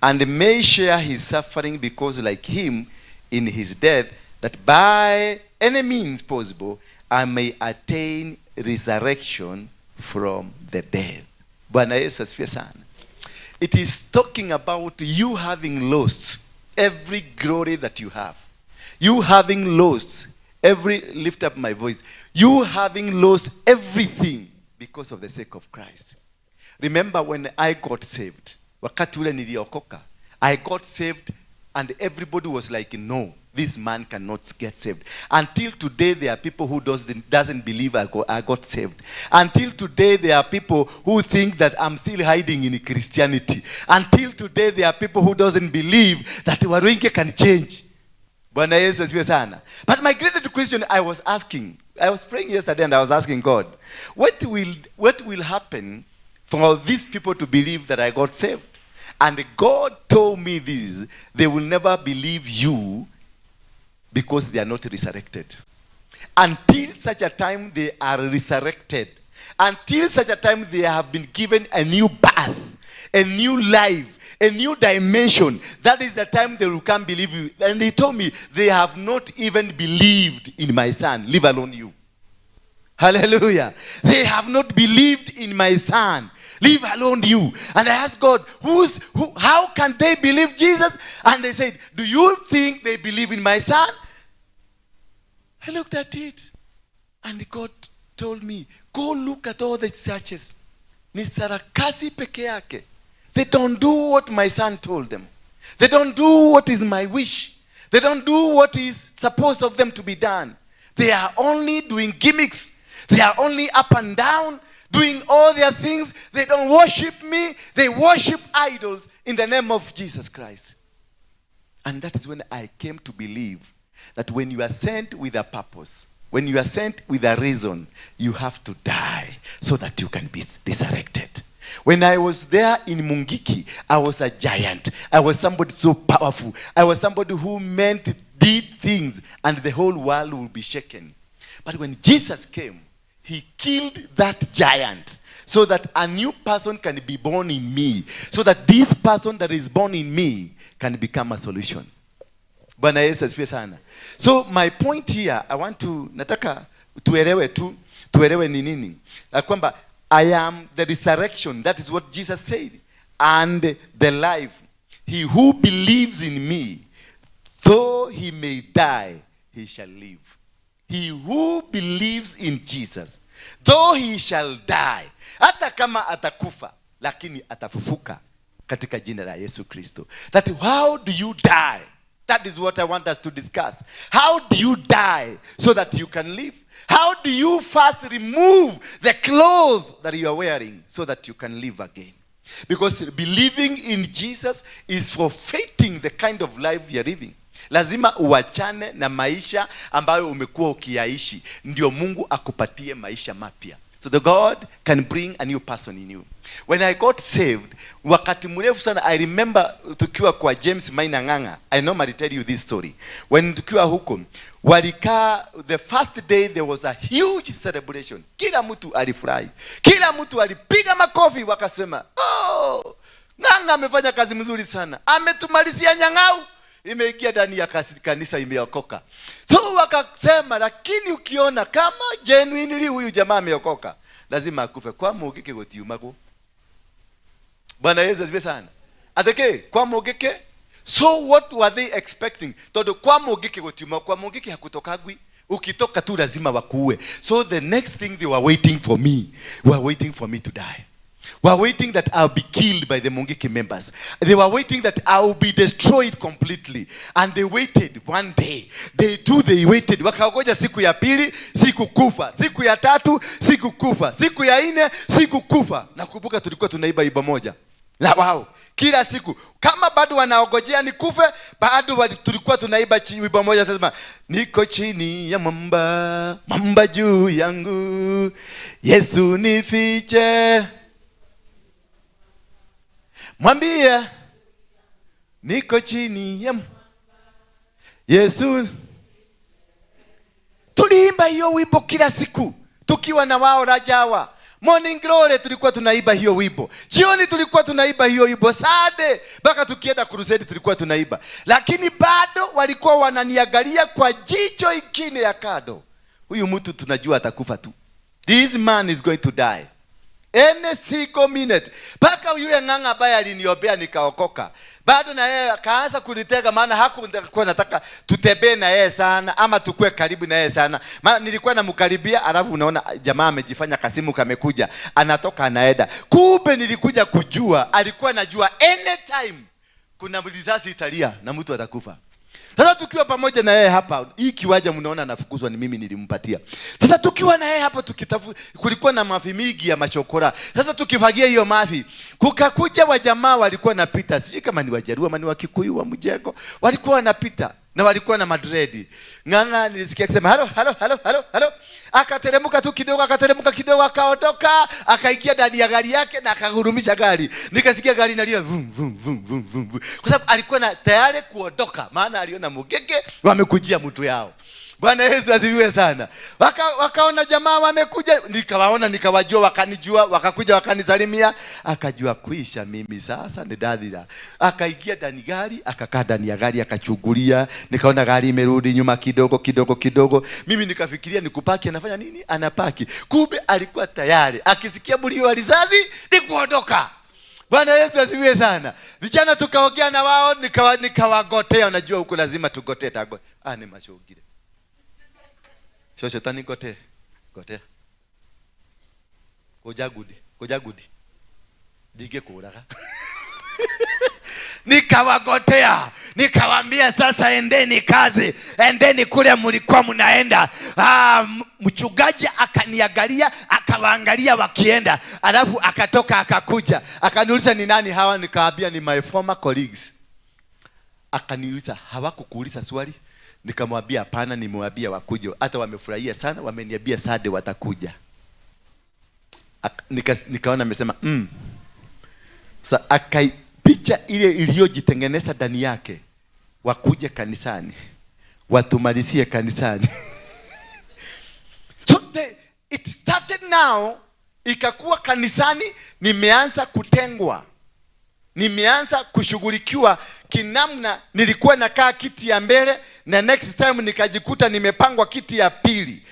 and may share his suffering because like him in his death, that by any means possible I may attain resurrection from the dead." Bwana Yesu asifiwe sana. It is talking about you having lost every glory that you have. You having lost every, lift up my voice, you having lost everything because of the sake of Christ. Remember when I got saved, wakati ule niliokoka, I got saved and everybody was like, "No, this man cannot get saved." Until today, there are people who doesn't believe I got saved. Until today, there are people who think that I'm still hiding in Christianity. Until today, there are people who doesn't believe that Waruinge can change. Bwana Yesu asifiwe sana. But my greatest question I was asking, I was praying yesterday and I was asking God, what will happen for these people to believe that I got saved? And God told me this: they will never believe you because they are not resurrected. Until such a time they are resurrected, until such a time they have been given a new birth, a new life, a new dimension, that is the time they will come believe you. And he told me they have not even believed in my son, leave alone you. Hallelujah. They have not believed in my son, leave alone you. And I asked God, how can they believe Jesus? And they said, "Do you think they believe in my son?" I looked at it. And God told me, "Go look at all the churches. Ni sarakasi peke yake. They don't do what my son told them. They don't do what is my wish. They don't do what is supposed of them to be done. They are only doing gimmicks. They are only up and down, doing all their things. They don't worship me. They worship idols in the name of Jesus Christ." And that is when I came to believe that when you are sent with a purpose, when you are sent with a reason, you have to die so that you can be resurrected. When I was there in Mungiki, I was a giant. I was somebody so powerful. I was somebody who meant, did things, and the whole world will be shaken. But when Jesus came, he killed that giant so that a new person can be born in me, so that this person that is born in me can become a solution. Bwana Yesu asifiwe sana. So my point here, I want to, nataka tuelewe tu, tuelewe ni nini. Ya kwamba I am the resurrection, that is what Jesus said, and the life. He who believes in me, though he may die, he shall live. He who believes in Jesus, though he shall die, hata kama atakufa, lakini atafufuka katika jina la Yesu Kristo. That how do you die? That is what I want us to discuss. How do you die so that you can live? How do you first remove the clothes that you are wearing so that you can live again? Because believing in Jesus is forfeiting the kind of life you are living. Lazima uachane na maisha ambayo umekuwa ukiyaishi, ndio Mungu akupatie maisha mapya. So the God can bring a new person in you. When I got saved, wakati mrefu sana, I remember tukiwa kwa James Maina Ng'ang'a. I normally tell you this story. When tukiwa huko, walikaa, the first day there was a huge celebration. Kila mtu alifurahi. Kila mtu alipiga makofi, wakasema, "Oh, Ng'ang'a amefanya kazi mzuri sana. Ametumalizia nyang'au. Imeingia ndani ya kanisa, imeokoka." So wakasema, lakini ukiona kama genuinely huyu jamaa ameokoka, lazima akufe. Kwa mugike gutiumagwo. Bwana Yesu asifiwe sana. Ateke kwa mugike. So what were they expecting? Tondu kwa mugike gutiuma, kwa mugike hakutokagwi. Ukitoka tu lazima wakuue. So the next thing they were waiting for me, were waiting for me to die. Were waiting that I'll be killed by the Mungiki members. They were waiting that I'll be destroyed completely. And they waited one day. Day two they waited. Wakaogoja siku ya pili, siku kufa. Siku ya tatu, siku kufa. Siku ya nne, siku kufa. Nakumbuka tulikuwa tunaiba iba moja na wao kila siku. Kama bado wanaogojea nikufe, bado tulikuwa tunaiba wimbo moja, tunasema, "Niko chini ya mwamba, mwamba juu yangu, Yesu nifiche. Mwambie niko chini ya Yesu." Tuliimba hiyo wimbo kila siku tukiwa na wao Rajawa. Morning Glory tulikuwa tunaiba hiyo wimbo. Jioni tulikuwa tunaiba hiyo wimbo. Sade mpaka tukienda crusade tulikuwa tunaiba. Lakini bado walikuwa wananiangalia kwa jicho ingine ya kado. Huyu mtu tunajua atakufa tu. This man is going to die any single minute. Mpaka yule Ng'ang'a ambaye aliniombea nikaokoka, bado na yeye akaanza kunitega, maana hakuwa nataka tutembee na yeye sana ama tukue karibu na yeye sana. Maana nilikuwa namkaribia, alafu unaona jamaa amejifanya kasimu kamekuja, anatoka anaenda. Kumbe nilikuja kujua alikuwa anajua anytime kuna risasi italia na mtu atakufa. Sasa tukiwa pamoja na yeye hapa, hii kiwanja mnaona anafukuzwa ni mimi nilimpatia. Sasa tukiwa na yeye hapa kulikuwa na mafi mingi ya machokora. Sasa tukifagia hiyo mafi, kukakuja wajamaa walikuwa napita, sijui kama ni Wajaruo ama ni Wakikuyu wa Mjengo, walikuwa wanapita na walikuwa na madredi. Ng'ang'a nilisikia akisema halo halo halo halo halo. Akateremka tu kidogo, akateremka kidogo, akaondoka, akaingia ndani ya gari yake na akagurumisha gari. Nikasikia gari inalia vum vum vum vum vum. Kwa sababu alikuwa na tayari kuondoka, maana aliona mugege wamekujia mtu yao. Bwana Yesu asifiwe sana. Wakaona jamaa wamekuja, nikawaona, nikawajua, wakanijua, wakakuja wakanisalimia, akajua kuisha mimi sasa ni dadira. Akaingia ndani gari, akakaa ndani ya gari, akachungulia, nikaona gari imerudi nyuma kidogo kidogo kidogo. Mimi nikafikiria ni kupaki, anafanya nini? Anapaki. Kumbe alikuwa tayari. Akisikia mlio wa risasi ni kuondoka. Bwana Yesu asifiwe sana. Vijana tukaongea na wao, nikawagotea, unajua huko lazima tugotee tago. Ah, ni mashogire. Sio shetani gote. Gote. Koja gudi, koja gudi. Dige kuraga. Nikawagotea, nikawaambia sasa endeni kazi, endeni kule mlikuwa mnaenda. Mchungaji akaniangalia, akawaangalia wakienda, alafu akatoka akakuja, akaniuliza ni nani hawa, nikawaambia ni my former colleagues. Akaniuliza hawakukuuliza swali? Nikamwambia hapana, nimewambia wakuje. Hata wamefurahia sana, wameniambia Sade watakuja. Nikaona amesema Sa picha ile iliyojitengeneza ndani yake, wakuje kanisani, watumalizie kanisani. So it started now, ikakuwa kanisani nimeanza kutengwa. Nimeanza kushughulikiwa kinamna. Nilikuwa nakaa kiti ya mbele na next time nikajikuta nimepangwa kiti ya pili.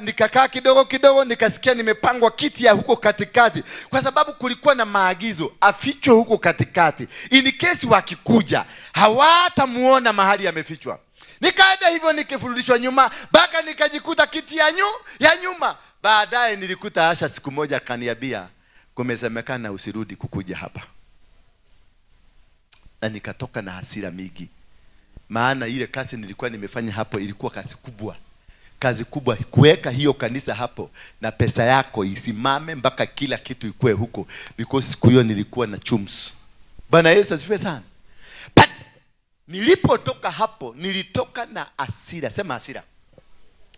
Nikakaa kidogo kidogo nikasikia nimepangwa kiti ya huko katikati, kwa sababu kulikuwa na maagizo afichwe huko katikati. In case wakikuja hawatamuona mahali amefichwa. Nikaenda hivyo nikifurudishwa nyuma mpaka nikajikuta kiti ya nyuma. Baadaye nilikuta Asha siku moja akaniambia kumesemekana usirudi kukuja hapa. Na nikatoka na hasira mingi. Maana ile kazi nilikuwa nimefanya hapo ilikuwa kazi kubwa. Kazi kubwa kuweka hiyo kanisa hapo na pesa yako isimame mpaka kila kitu ikue huko, because siku hiyo nilikuwa na chums. Bwana Yesu asifiwe sana. But nilipotoka hapo nilitoka na hasira, sema hasira,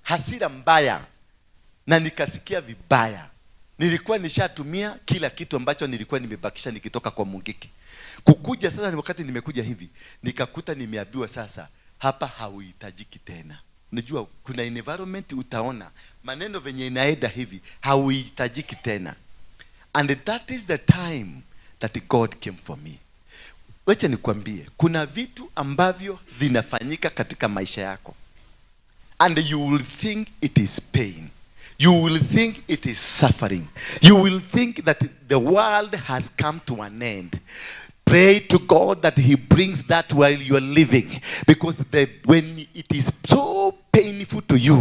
hasira mbaya, na nikasikia vibaya. Nilikuwa nishatumia kila kitu ambacho nilikuwa nimebakisha nikitoka kwa Mungiki. Kukuja sasa, ni wakati nimekuja hivi nikakuta nimeambiwa sasa hapa hauhitajiki tena. Unajua kuna environment utaona maneno venye inaenda hivi, hauhitajiki tena. And that is the time that God came for me. Wacha nikwambie, kuna vitu ambavyo vinafanyika katika maisha yako and you will think it is pain. You will think it is suffering. You will think that the world has come to an end. Pray to God that he brings that while you are living. Because when it is so painful to you,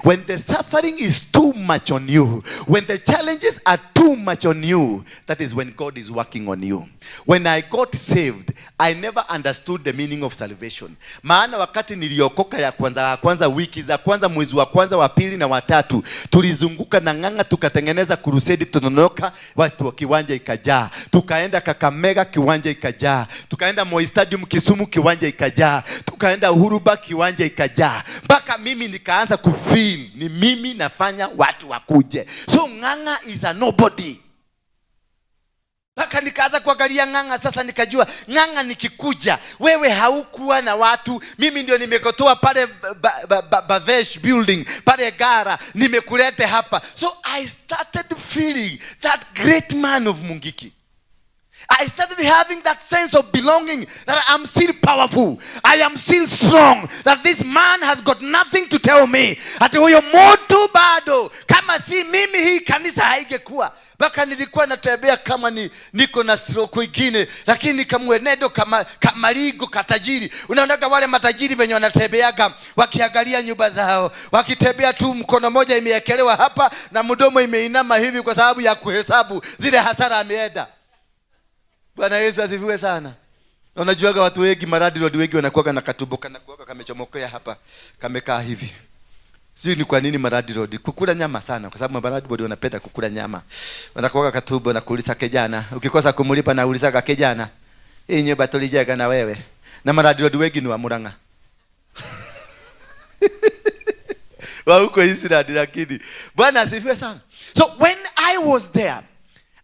when the suffering is too much on you, when the challenges are too much on you, that is when God is working on you. When I got saved, I never understood the meaning of salvation. Maana wakati niliokoka ya kwanza, wiki za kwanza, mwezi wa kwanza, wa pili na watatu, tulizunguka na Ng'ang'a, tukatengeneza crusade, tunonoka, watu wa kiwanja ikajaa. Tukaenda Kakamega, kiwanja ikajaa. Tukaenda Moi Stadium Kisumu, kiwanja ikajaa. Tukaenda Uhuru Park, kiwanja ikajaa. Mpaka mimi nikaanza kufeel ni mimi nafanya watu wakuje. So Ng'ang'a is a nobody. Mpaka nikaanza kuangalia Ng'ang'a sasa, nikajua Ng'ang'a nikikuja, wewe haukuwa na watu, mimi ndio nimekotoa pale Bavesh building, pale Gara, nimekulete hapa. So I started feeling that great man of Mungiki. I started having that sense of belonging, that I am still powerful, I am still strong, that this man has got nothing to tell me. Ati huyo mtu bado, kama si mimi hii kanisa haingekuwa. Mpaka nilikuwa natembea kama niko na stroke ingine, lakini nikamwenendo kama kamarigo katajiri. Unaonaga wale matajiri wenye wanatembeaga wakiangalia nyumba zao, wakitembea tu mkono moja imeekelewa hapa na mdomo imeinama hivi kwa sababu ya kuhesabu zile hasara ameenda. Bwana Yesu asifiwe sana. Unajuaga watu wengi, maradhi wengi wanakuwa na katumbo kanakuwa kamechomokea hapa, kamekaa hivi. Sijui ni kwa nini maradhi road kukula nyama sana, kwa sababu maradhi road wanapenda kukula nyama. Wanakuwa katumbo na kuuliza kijana, ukikosa kumlipa na uliza kijana, hii nyumba tulijenga na wewe. Na maradhi road wengi ni wa Murang'a. Wa huko Israel, lakini Bwana asifiwe sana. So when I was there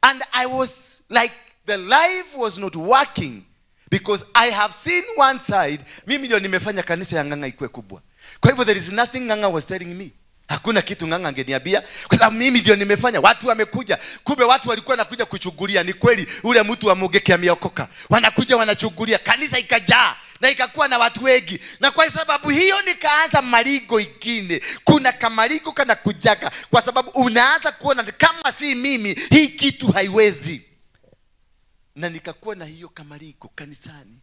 and I was like the life was not working because I have seen one side, mimi ndio nimefanya kanisa ya Ng'ang'a ikuwe kubwa. Kwa hivyo there is nothing Ng'ang'a was telling me. Hakuna kitu Ng'ang'a angeniambia kwa sababu mimi ndio nimefanya. Watu wamekuja. Kumbe watu walikuwa wanakuja kuchungulia. Ni kweli ule mtu wa Mungiki ameokoka. Wanakuja wanachungulia. Kanisa ikajaa na ikakuwa na watu wengi. Na kwa sababu hiyo nikaanza marigo ingine. Kuna kamarigo kana kujaga kwa sababu unaanza kuona kama si mimi hii kitu haiwezi. Na nikakuwa na hiyo kamarigo kanisani.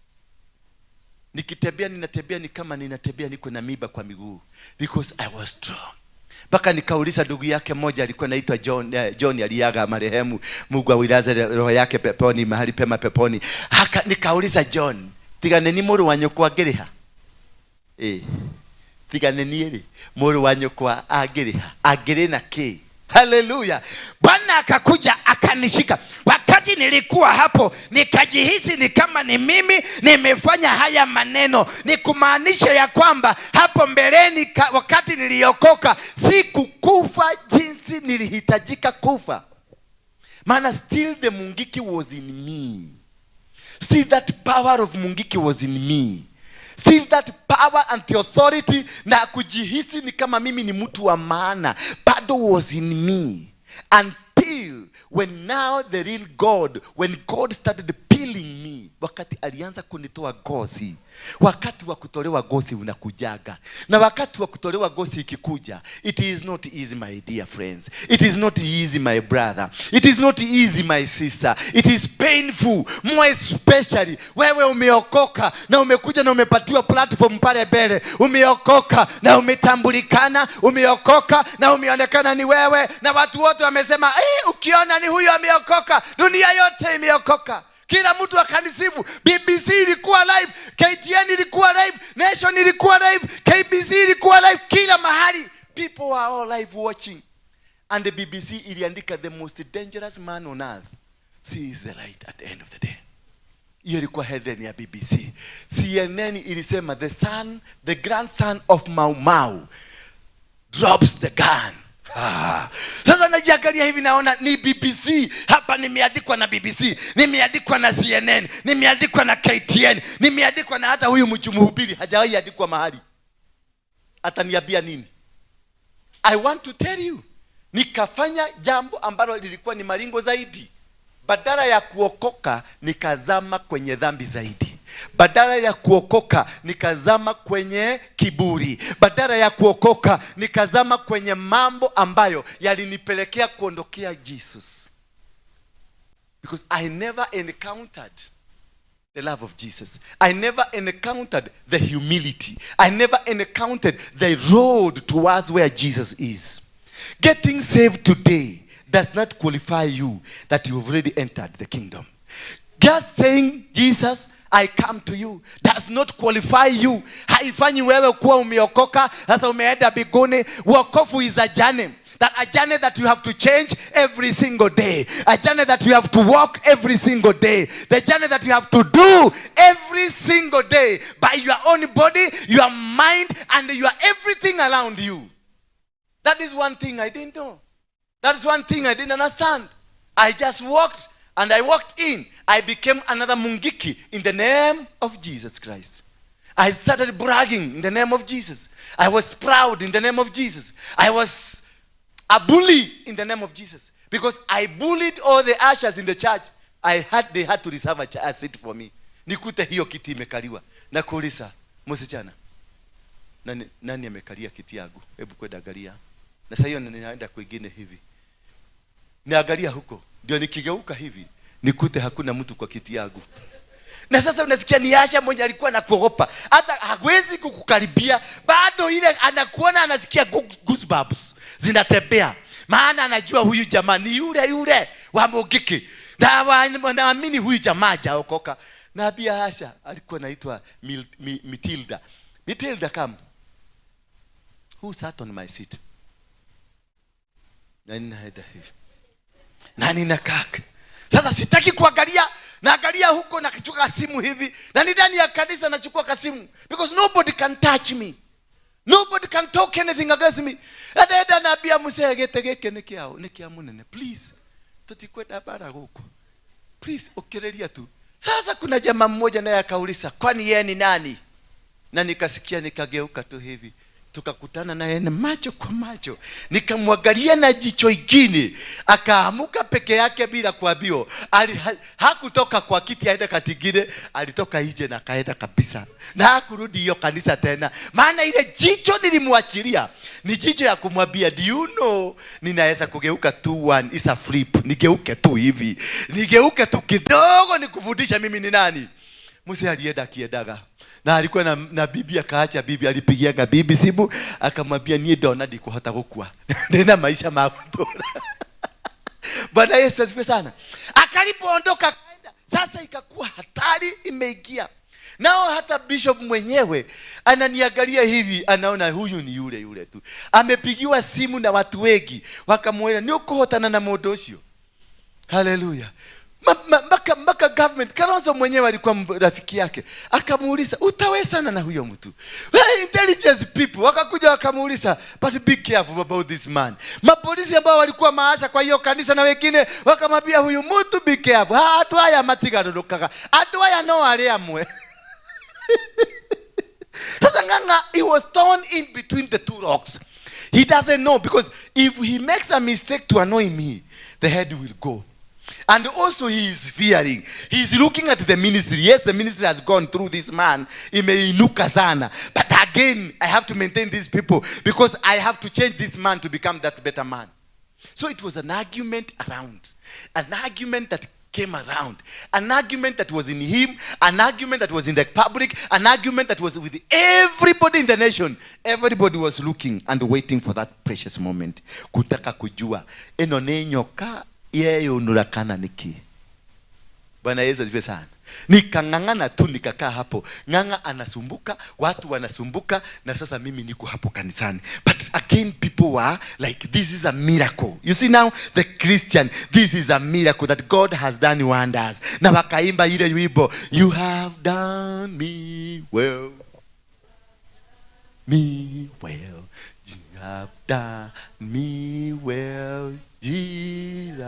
Nikitembea ninatembea ni kama ninatembea niko na miba kwa miguu because I was strong. Mpaka nikauliza ndugu yake mmoja alikuwa anaitwa John, John aliaga marehemu, Mungu awilaze roho yake peponi, mahali pema peponi. Haka nikauliza John, tigane ni mũrũ wa nyũkwa angĩrĩha? Tigane ni rĩ mũrũ wa nyũkwa angĩrĩha? Angĩrĩ na kĩ? Haleluya. Bwana akakuja akanishika. Wakati nilikuwa hapo nikajihisi ni kama ni mimi nimefanya haya maneno. Ni kumaanisha ya kwamba hapo mbeleni wakati niliokoka sikukufa jinsi nilihitajika kufa. Maana still the Mungiki was in me. Still that power of Mungiki was in me. Still that power and the authority na kujihisi ni kama mimi ni mtu wa maana bado was in me. Until when now the real God, when God started peeling me, wakati alianza kunitoa gozi. Wakati wa kutolewa gozi unakujaga. Na wakati wa kutolewa gozi ikikuja, it is not easy my dear friends. It is not easy my brother. It is not easy my sister. It is painful, more especially wewe umeokoka na umekuja na umepatiwa platform pale mbele. Umeokoka na umetambulikana, umeokoka na umeonekana ni wewe, na watu wote wamesema, ukiona ni huyo ameokoka, dunia yote imeokoka. Kila mtu akanisifu. BBC ilikuwa live, KTN ilikuwa live, Nation ilikuwa live, KBC ilikuwa live, kila mahali. People are all live watching. And the BBC iliandika, the most dangerous man on earth sees the light at the end of the day. Hiyo ilikuwa headline ya BBC. CNN ilisema, the grandson of Mau Mau drops the gun. Ah. Sasa najiangalia hivi, naona ni BBC hapa, nimeandikwa na BBC, nimeandikwa na CNN, nimeandikwa na KTN, nimeandikwa na hata huyu mhubiri hajawahi andikwa mahali. Ataniambia nini? I want to tell you, nikafanya jambo ambalo lilikuwa ni maringo zaidi. Badala ya kuokoka nikazama kwenye dhambi zaidi. Badala ya kuokoka nikazama kwenye kiburi. Badala ya kuokoka nikazama kwenye mambo ambayo yalinipelekea kuondokea Jesus. Because I never encountered the love of Jesus. I never encountered the humility. I never encountered the road towards where Jesus is. Getting saved today does not qualify you that you've already entered the kingdom. Just saying, "Jesus, I come to you," does not qualify you. Haifanyi wewe kuwa umeokoka, sasa umeenda mbinguni. Wokovu is a journey. That a journey that you have to change every single day. A journey that you have to walk every single day. The journey that you have to do every single day by your own body, your mind, and your everything around you. That is one thing I didn't know. That is one thing I didn't understand. I just walked and I walked in. I became another Mungiki in the name of Jesus Christ. I started bragging in the name of Jesus. I was proud in the name of Jesus. I was a bully in the name of Jesus. Because I bullied all the ushers in the church. They had to reserve a seat for me. Nikute hiyo kiti imekaliwa. Na kuuliza, "Msichana, nani amekalia kiti yangu? Hebu kwenda angalia." Na sasa hiyo ninaenda kwingine hivi. Niangalia huko. Ndio nikigeuka hivi, nikute hakuna mtu kwa kiti yangu. Na sasa unasikia ni usher mwenye alikuwa anakuogopa. Hata hawezi kukukaribia, bado ile anakuona anasikia goosebumps zinatembea. Maana anajua huyu jamaa ni yule yule wa Mungiki. Na naamini huyu jamaa hajaokoka. Na pia usher alikuwa anaitwa Mitilda. "Mitilda, come. Who sat on my seat?" Na ninaenda hivi. Na ninakaa. Sasa sitaki kuangalia, naangalia huko na kichukua simu hivi. Na ni ndani ya kanisa nachukua kasimu because nobody can touch me. Nobody can talk anything against me. Adaenda naambia mzee, "Gĩtĩ gĩkĩ nĩ kĩao, nĩ kĩa mũnene. Please. Tũtikwenda bara gũkũ. Please ukiriria tu." Sasa kuna jamaa mmoja naye akauliza, "Kwani yeye ni nani?" Na nikasikia nikageuka tu hivi. Tukakutana naye na macho kwa macho. Nikamwangalia na jicho ingine. Akaamuka peke yake bila kuambiwa. Hakutoka kwa kiti aende katingine, alitoka nje na akaenda kabisa. Na hakurudi hiyo kanisa tena. Maana ile jicho nilimwachilia ni jicho ya kumwambia, "Do you know ninaweza kugeuka tu one is a flip. Nigeuke tu hivi. Nigeuke tu kidogo nikufundisha mimi ni nani." Mzee alienda akiendaga. Na alikuwa na bibi, akaacha bibi, alipigiaga bibi simu akamwambia, "Niĩ ndona ndikũhota gũkua. Ndĩna maisha ma gũtũra." Bwana Yesu asifiwe sana. Akalipoondoka akaenda, sasa ikakuwa hatari imeingia. Nao hata bishop mwenyewe ananiangalia hivi, anaona huyu ni yule yule tu. Amepigiwa simu na watu wengi, wakamwambia, "Nĩ ũkũhotana na mũndũ ũcio?" Haleluya. Mpaka government, Kalonzo mwenyewe alikuwa rafiki yake, akamuuliza, "Utawezana na huyo mtu?" Well, intelligence people wakakuja wakamuuliza, "But be careful about this man." Mapolisi ambao walikuwa maasha kwa hiyo kanisa na wengine wakamwambia, "Huyu mtu, be careful. Ha, andũ aya matigarũrũkaga, andũ aya no arĩ amwe." Sasa Ng'ang'a, he was torn in between the two rocks. He doesn't know, because if he makes a mistake to annoy me, the head will go. And also he is fearing. He is looking at the ministry. Yes, the ministry has gone through this man. Imeinuka sana. But again, I have to maintain these people because I have to change this man to become that better man. So it was an argument around. An argument that came around. An argument that was in him. An argument that was in the public. An argument that was with everybody in the nation. Everybody was looking and waiting for that precious moment. Kutaka kujua, ĩno nĩ nyoka yeyũnũra kana nĩkĩ? Bwana Yesu asifiwe sana. Nikang'ang'ana tu nikakaa hapo. Ng'ang'a anasumbuka, watu wanasumbuka, na sasa mimi niko hapo kanisani. But again people were like, this is a miracle. You see now the Christian, this is a miracle that God has done wonders. Na wakaimba ile wimbo, you have done me well. Me well. You have done me well, Jesus.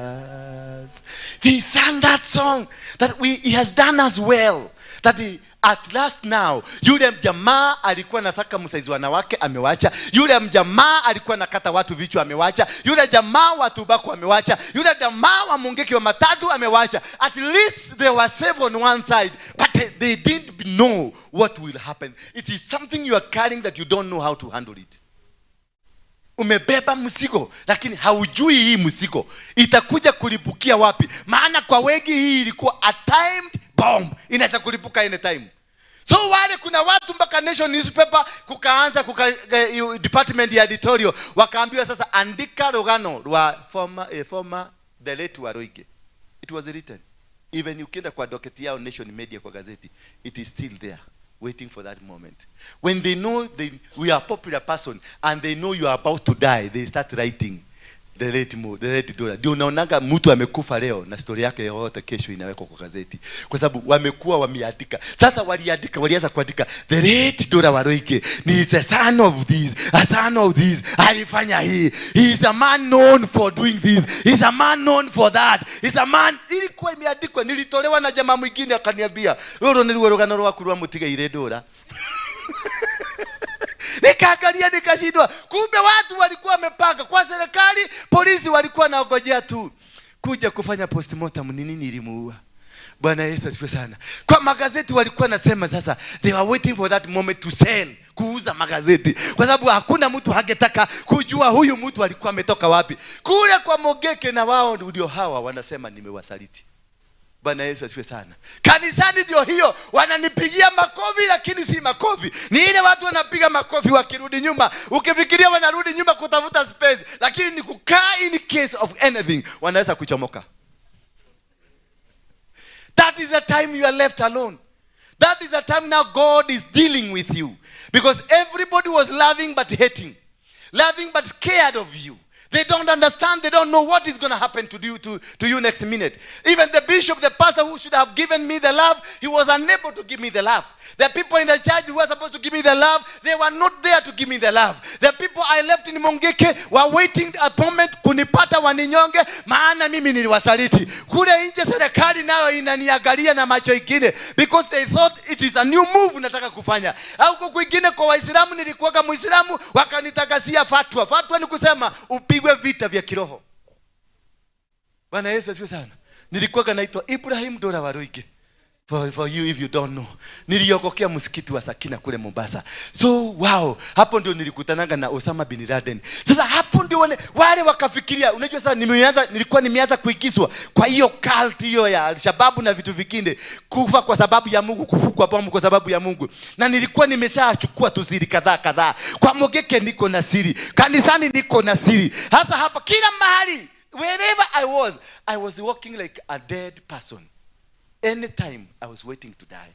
He sang that song that he has done us well. That he, at last now, yule mjamaa alikuwa anasaka msaizi wanawake amewacha. Yule mjamaa alikuwa anakata watu vichwa amewacha. Yule jamaa wa tobacco amewacha. Yule jamaa wa mungiki wa matatu amewacha. At least they were safe on one side, but they didn't know what will happen. It is something you are carrying that you don't know how to handle it. Umebeba mzigo lakini haujui hii mzigo itakuja kulipukia wapi. Maana kwa wengi hii ilikuwa a timed bomb, inaweza kulipuka anytime. So wale kuna watu mpaka Nation newspaper kukaanza department ya editorial wakaambiwa sasa andika rugano rwa former the late Waruinge. It was written. Even ukienda kwa docket yao Nation Media kwa gazeti, it is still there, waiting for that moment. When they know we are a popular person and they know you are about to die, they start writing the late Mo, the late Dora. Ndio unaonaga mtu amekufa leo na story yake yote kesho inawekwa kwa gazeti. Kwa sababu wamekuwa wameandika. Sasa waliandika, walianza kuandika the late Dora Waruinge ni the son of this, a son of this, alifanya hii. He is a man known for doing this. He is a man known for that. He is a man. Ilikuwa imeandikwa, nilitolewa na jamaa mwingine akaniambia, "Rũrũ nĩruo rũgano rwaku rwa mũtigaire Dora." Nikaangalia nikashindwa. Kumbe watu walikuwa wamepanga kwa serikali, polisi walikuwa wanaongojea tu kuja kufanya postmortem ni nini ilimuua. Bwana Yesu asifiwe sana. Kwa magazeti walikuwa nasema sasa they were waiting for that moment to sell, kuuza magazeti. Kwa sababu hakuna mtu hangetaka kujua huyu mtu alikuwa ametoka wapi. Kule kwa Mogeke na wao ndio hawa wanasema nimewasaliti. Bwana Yesu asifiwe sana. Kanisani ndio hiyo, wananipigia makofi lakini si makofi. Ni ile watu wanapiga makofi wakirudi nyuma. Ukifikiria wanarudi nyuma kutafuta space, lakini ni kukaa in case of anything, wanaweza kuchomoka. That is the time you are left alone. That is the time now God is dealing with you. Because everybody was loving but hating. Loving but scared of you. They don't understand. They don't know what is going to happen to you next minute. Even the bishop, the pastor who should have given me the love, he was unable to give me the love. The people in the church who were supposed to give me the love, they were not there to give me the love. The people I left in Mungiki were waiting a moment kunipata waninyonge, maana mimi niliwasaliti. Kule nje serikali nayo inaniangalia na macho ingine because they thought it is a new move nataka kufanya. Au huko kwingine kwa Waislamu, nilikuwa Muislamu, wakanitangazia fatwa. Fatwa ni kusema upigwe vita vya kiroho. Bwana Yesu asifiwe sana. Nilikuwa naitwa Ibrahim Dora Waruinge. For you if you don't know. Niliokokea msikiti wa Sakina kule Mombasa. So wow, hapo ndio nilikutananga na Osama bin Laden. Sasa hapo ndio wale wakafikiria, unajua sasa nilikuwa nimeanza kuigizwa kwa hiyo cult hiyo ya Al-Shabaab na vitu vingine, kufa kwa sababu ya Mungu, kufukwa bomu kwa sababu ya Mungu. Na nilikuwa nimeshachukua tu siri kadhaa kadhaa. Kwa Mogeke niko na siri, kanisani niko na siri. Hasa hapa kila mahali, wherever I was, I was walking like a dead person. Anytime I was waiting to die.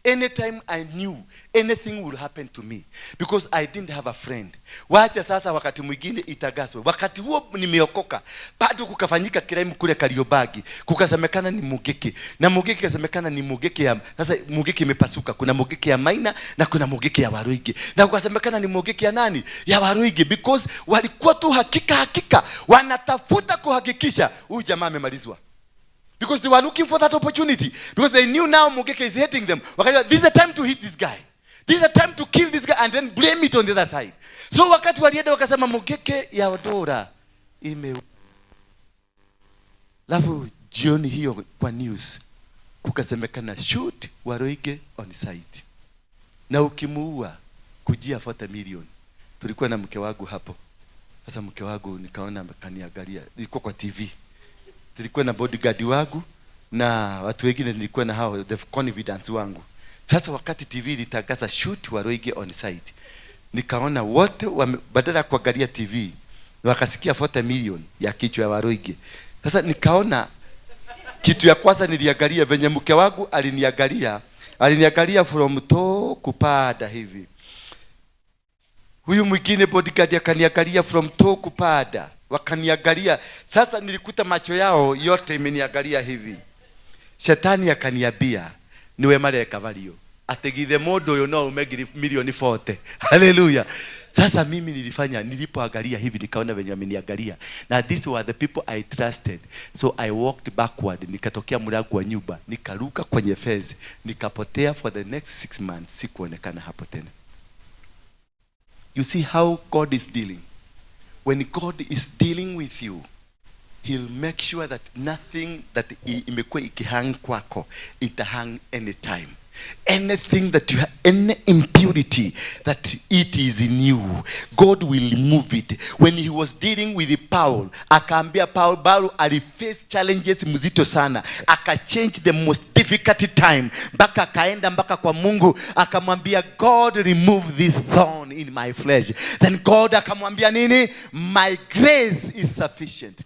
Anytime I knew anything would happen to me because I didn't have a friend. Wacha sasa wakati mwingine itagaswe. Wakati huo nimeokoka, bado kukafanyika crime kule Kariobangi. Kukasemekana ni Mugeke. Na Mugeke kasemekana ni Mugeke ya, sasa Mugeke imepasuka. Kuna Mugeke ya Maina na kuna Mugeke ya Waruinge. Na kukasemekana ni Mugeke ya nani? Ya Waruinge, because walikuwa tu hakika hakika wanatafuta kuhakikisha huyu jamaa amemalizwa. Because they were looking for that opportunity. Because they knew now Mugeke is hating them. Wakajua, this is a time to hit this guy. This is a time to kill this guy and then blame it on the other side. So wakati walienda wakasema Mugeke ya Dora ime. Alafu jioni hiyo kwa news kukasemekana shoot Waruinge on site. Na ukimuua kujia 40 million. Tulikuwa na mke wangu hapo. Sasa mke wangu nikaona kaniangalia. Ilikuwa kwa TV. Tulikuwa na bodyguard wangu na watu wengine, nilikuwa na hao the confidence wangu. Sasa wakati TV ilitangaza shoot Waruinge on site, nikaona wote badala ya kuangalia TV wakasikia 40 million ya kichwa ya Waruinge. Sasa nikaona Kitu ya kwanza niliangalia venye mke wangu aliniangalia, aliniangalia from toe kupanda hivi. Huyu mwingine bodyguard akaniangalia from toe kupanda, wakaniangalia. Sasa nilikuta macho yao yote imeniangalia hivi. Shetani akaniambia, niwe mareka valio ategithe mundu uyu no ume ngiri milioni 40. Haleluya. Sasa mimi nilifanya, nilipoangalia hivi nikaona venye wameniangalia, na these were the people I trusted, so I walked backward, nikatokea mlango wa nyumba, nikaruka kwenye fence, nikapotea for the next 6 months, sikuonekana hapo tena. You see how God is dealing. When God is dealing with you, he'll make sure that nothing that imekuwa ikihang kwako itahang anytime. Anything that you have, any impurity that it is in you, God will remove it. When he was dealing with Paul, akaambia Paul, Paul aliface challenges mzito sana, akachange the most difficult time, mpaka akaenda mpaka kwa Mungu akamwambia, "God, remove this thorn in my flesh." Then God akamwambia nini? "My grace is sufficient."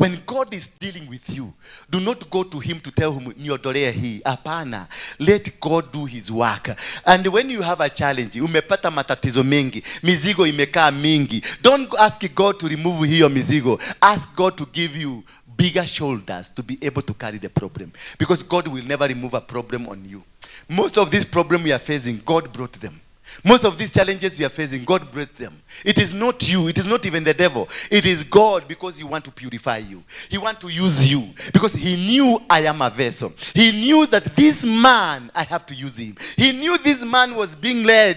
When God is dealing with you, do not go to him to tell him, "Niondolee hii." Hapana. Let God do his work. And when you have a challenge, umepata matatizo mengi, mizigo imekaa mingi, don't ask God to remove hiyo mizigo. Ask God to give you bigger shoulders to be able to carry the problem. Because God will never remove a problem on you. Most of these problems we are facing, God brought them. Most of these challenges we are facing, God brought them. It is not you. It is not even the devil. It is God, because he want to purify you. He want to use you because he knew I am a vessel. He knew that this man, I have to use him. He knew this man was being led,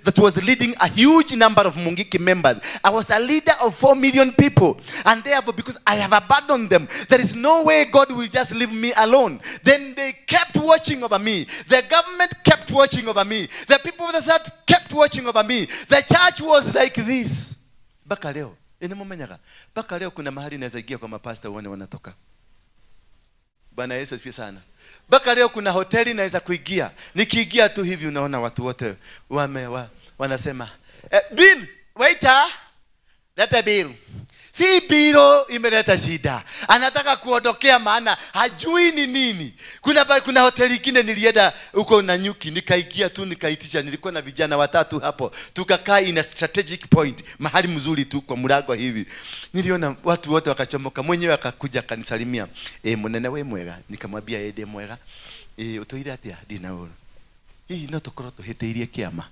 that was leading a huge number of Mungiki members. I was a leader of 4 million people. And therefore, because I have abandoned them, there is no way God will just leave me alone. Then they kept watching over me. The government kept watching over me. The people of the church kept watching over me. The church was like this. Mpaka leo, mumenyaga. Mpaka leo kuna mahali naweza ingia kwa mapasta uone wanatoka. Bwana Yesu asifiwe sana. Mpaka leo kuna hoteli naweza kuingia. Nikiingia tu hivi, unaona watu wote wanasema, "Bill, waiter, leta bill." Si biro imeleta shida, anataka kuondokea maana hajui ni nini. Kuna hoteli ingine nilienda huko Nanyuki, nikaingia tu nikaitisha. Nilikuwa na vijana watatu hapo, tukakaa in a strategic point, mahali mzuri tu kwa mlango hivi. Niliona watu wote wakachomoka, mwenyewe akakuja akanisalimia, "Munene, we mwega?" Nikamwambia, "Ndĩ mwega. Utoire atia?" "Ndina uru." "Hihi no tukorwo tuhĩtĩirie kĩama?"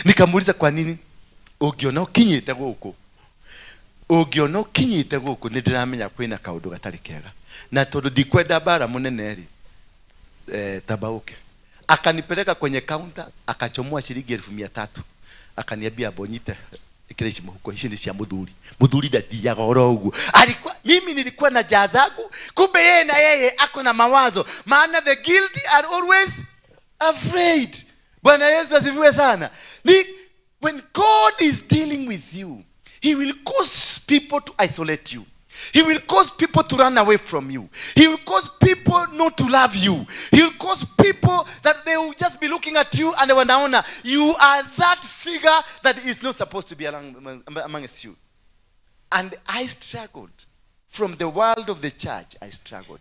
Nikamuuliza, "Kwa nini?" "Ũngĩona ũkinyĩte gũkũ, ũngĩona ũkinyĩte gũkũ, nĩ ndĩramenya kwĩna kaũndũ gatarĩ kega, na tondũ ndikwenda mbara mũnene rĩ, tamba ũke." Akanipeleka kwenye counter, akachomoa shilingi 300,000, akaniambia, "Bonyite, ikira ici mũhuko, ici nĩ cia mũthuri. Mũthuri ndathiaga oro ũguo." Alikuwa, mimi nilikuwa na njaa zangu, kumbe yeye na yeye ako na mawazo, maana the guilty are always afraid. Bwana Yesu asifiwe sana. Ni when God is dealing with you, he will cause people to isolate you. He will cause people to run away from you. He will cause people not to love you. He will cause people that they will just be looking at you and wanaona you are that figure that is not supposed to be amongst you. And I struggled. From the world of the church, I struggled.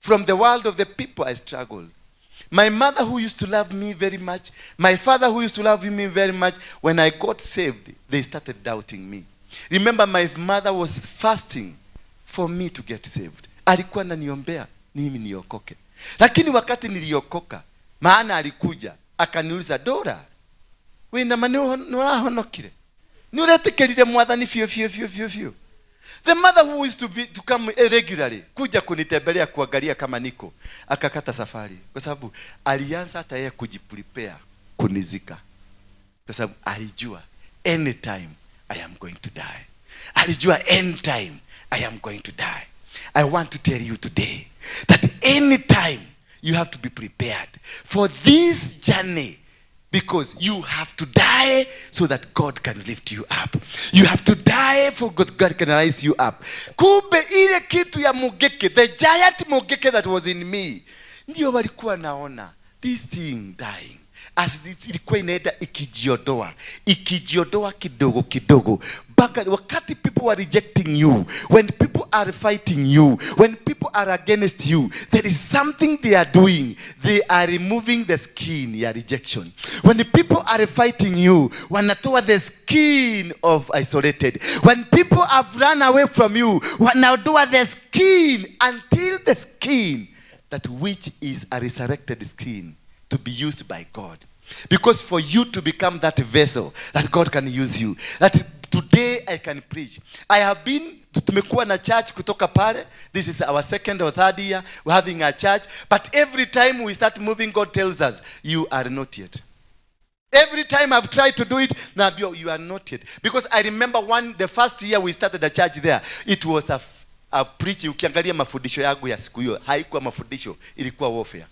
From the world of the people, I struggled. My mother, who used to love me very much, my father, who used to love me very much, when I got saved, they started doubting me. Remember, my mother was fasting for me to get saved. Alikuwa ananiombea mimi niokoke. Lakini wakati niliokoka, maana alikuja akaniuliza, "Dora, wina ma nĩ ũrahonokire? Nĩ ũretĩkĩrire Mwathani biũ biũ biũ biũ biũ?" The mother who used to come regularly kuja kunitembelea, kuangalia kama niko, akakata safari kwa sababu alianza hata yeye kujiprepare kunizika, kwa sababu alijua anytime I am going to die. Alijua anytime I am going to die. I want to tell you today that anytime you have to be prepared for this journey, because you have to die so that God can lift you up. You have to die for God, God can raise you up. Kumbe ile kitu ya Mungiki, the giant Mungiki that was in me, ndio walikuwa naona this thing dying. As it ilikuwa inaenda ikijiondoa, ikijiondoa kidogo kidogo. Mpaka wakati people are rejecting you, when people are fighting you, when people are against you, there is something they are doing. They are removing the skin ya rejection. When the people are fighting you, wanatoa the skin of isolated. When people have run away from you, wanatoa the skin, until the skin, that which is a resurrected skin, to be used by God. Because for you to become that vessel that God can use you, that today I can preach. I have been, tumekuwa na church kutoka pale. This is our second or third year we're having a church. But every time we start moving, God tells us, you are not yet. Every time I've tried to do it, now you are not yet. Because I remember the first year we started a church there, it was a preaching. Ukiangalia mafundisho yangu ya siku hiyo, haikuwa mafundisho, ilikuwa warfare.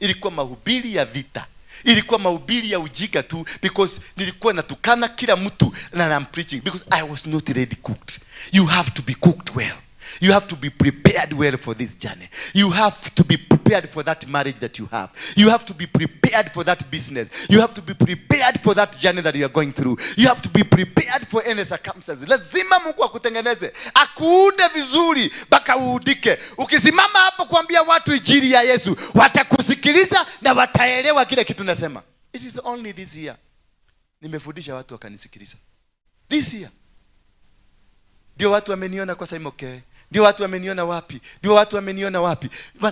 Ilikuwa mahubiri ya vita. Ilikuwa mahubiri ya ujinga tu, because nilikuwa natukana kila mtu na I'm preaching because I was not ready cooked. You have to be cooked well. You have to be prepared well for this journey. You have to be prepared for that marriage that you have. You have to be prepared for that business. You have to be prepared for that journey that you are going through. You have to be prepared for any circumstances. Lazima Mungu akutengeneze, akuunde vizuri mpaka uudike. Ukisimama hapo kuambia watu injili ya Yesu, watakusikiliza na wataelewa kile kitu nasema. It is only this year nimefundisha watu wakanisikiliza. This year ndio watu wameniona kwa Saimoke, ndio watu wameniona wapi, ndio watu wameniona wapi,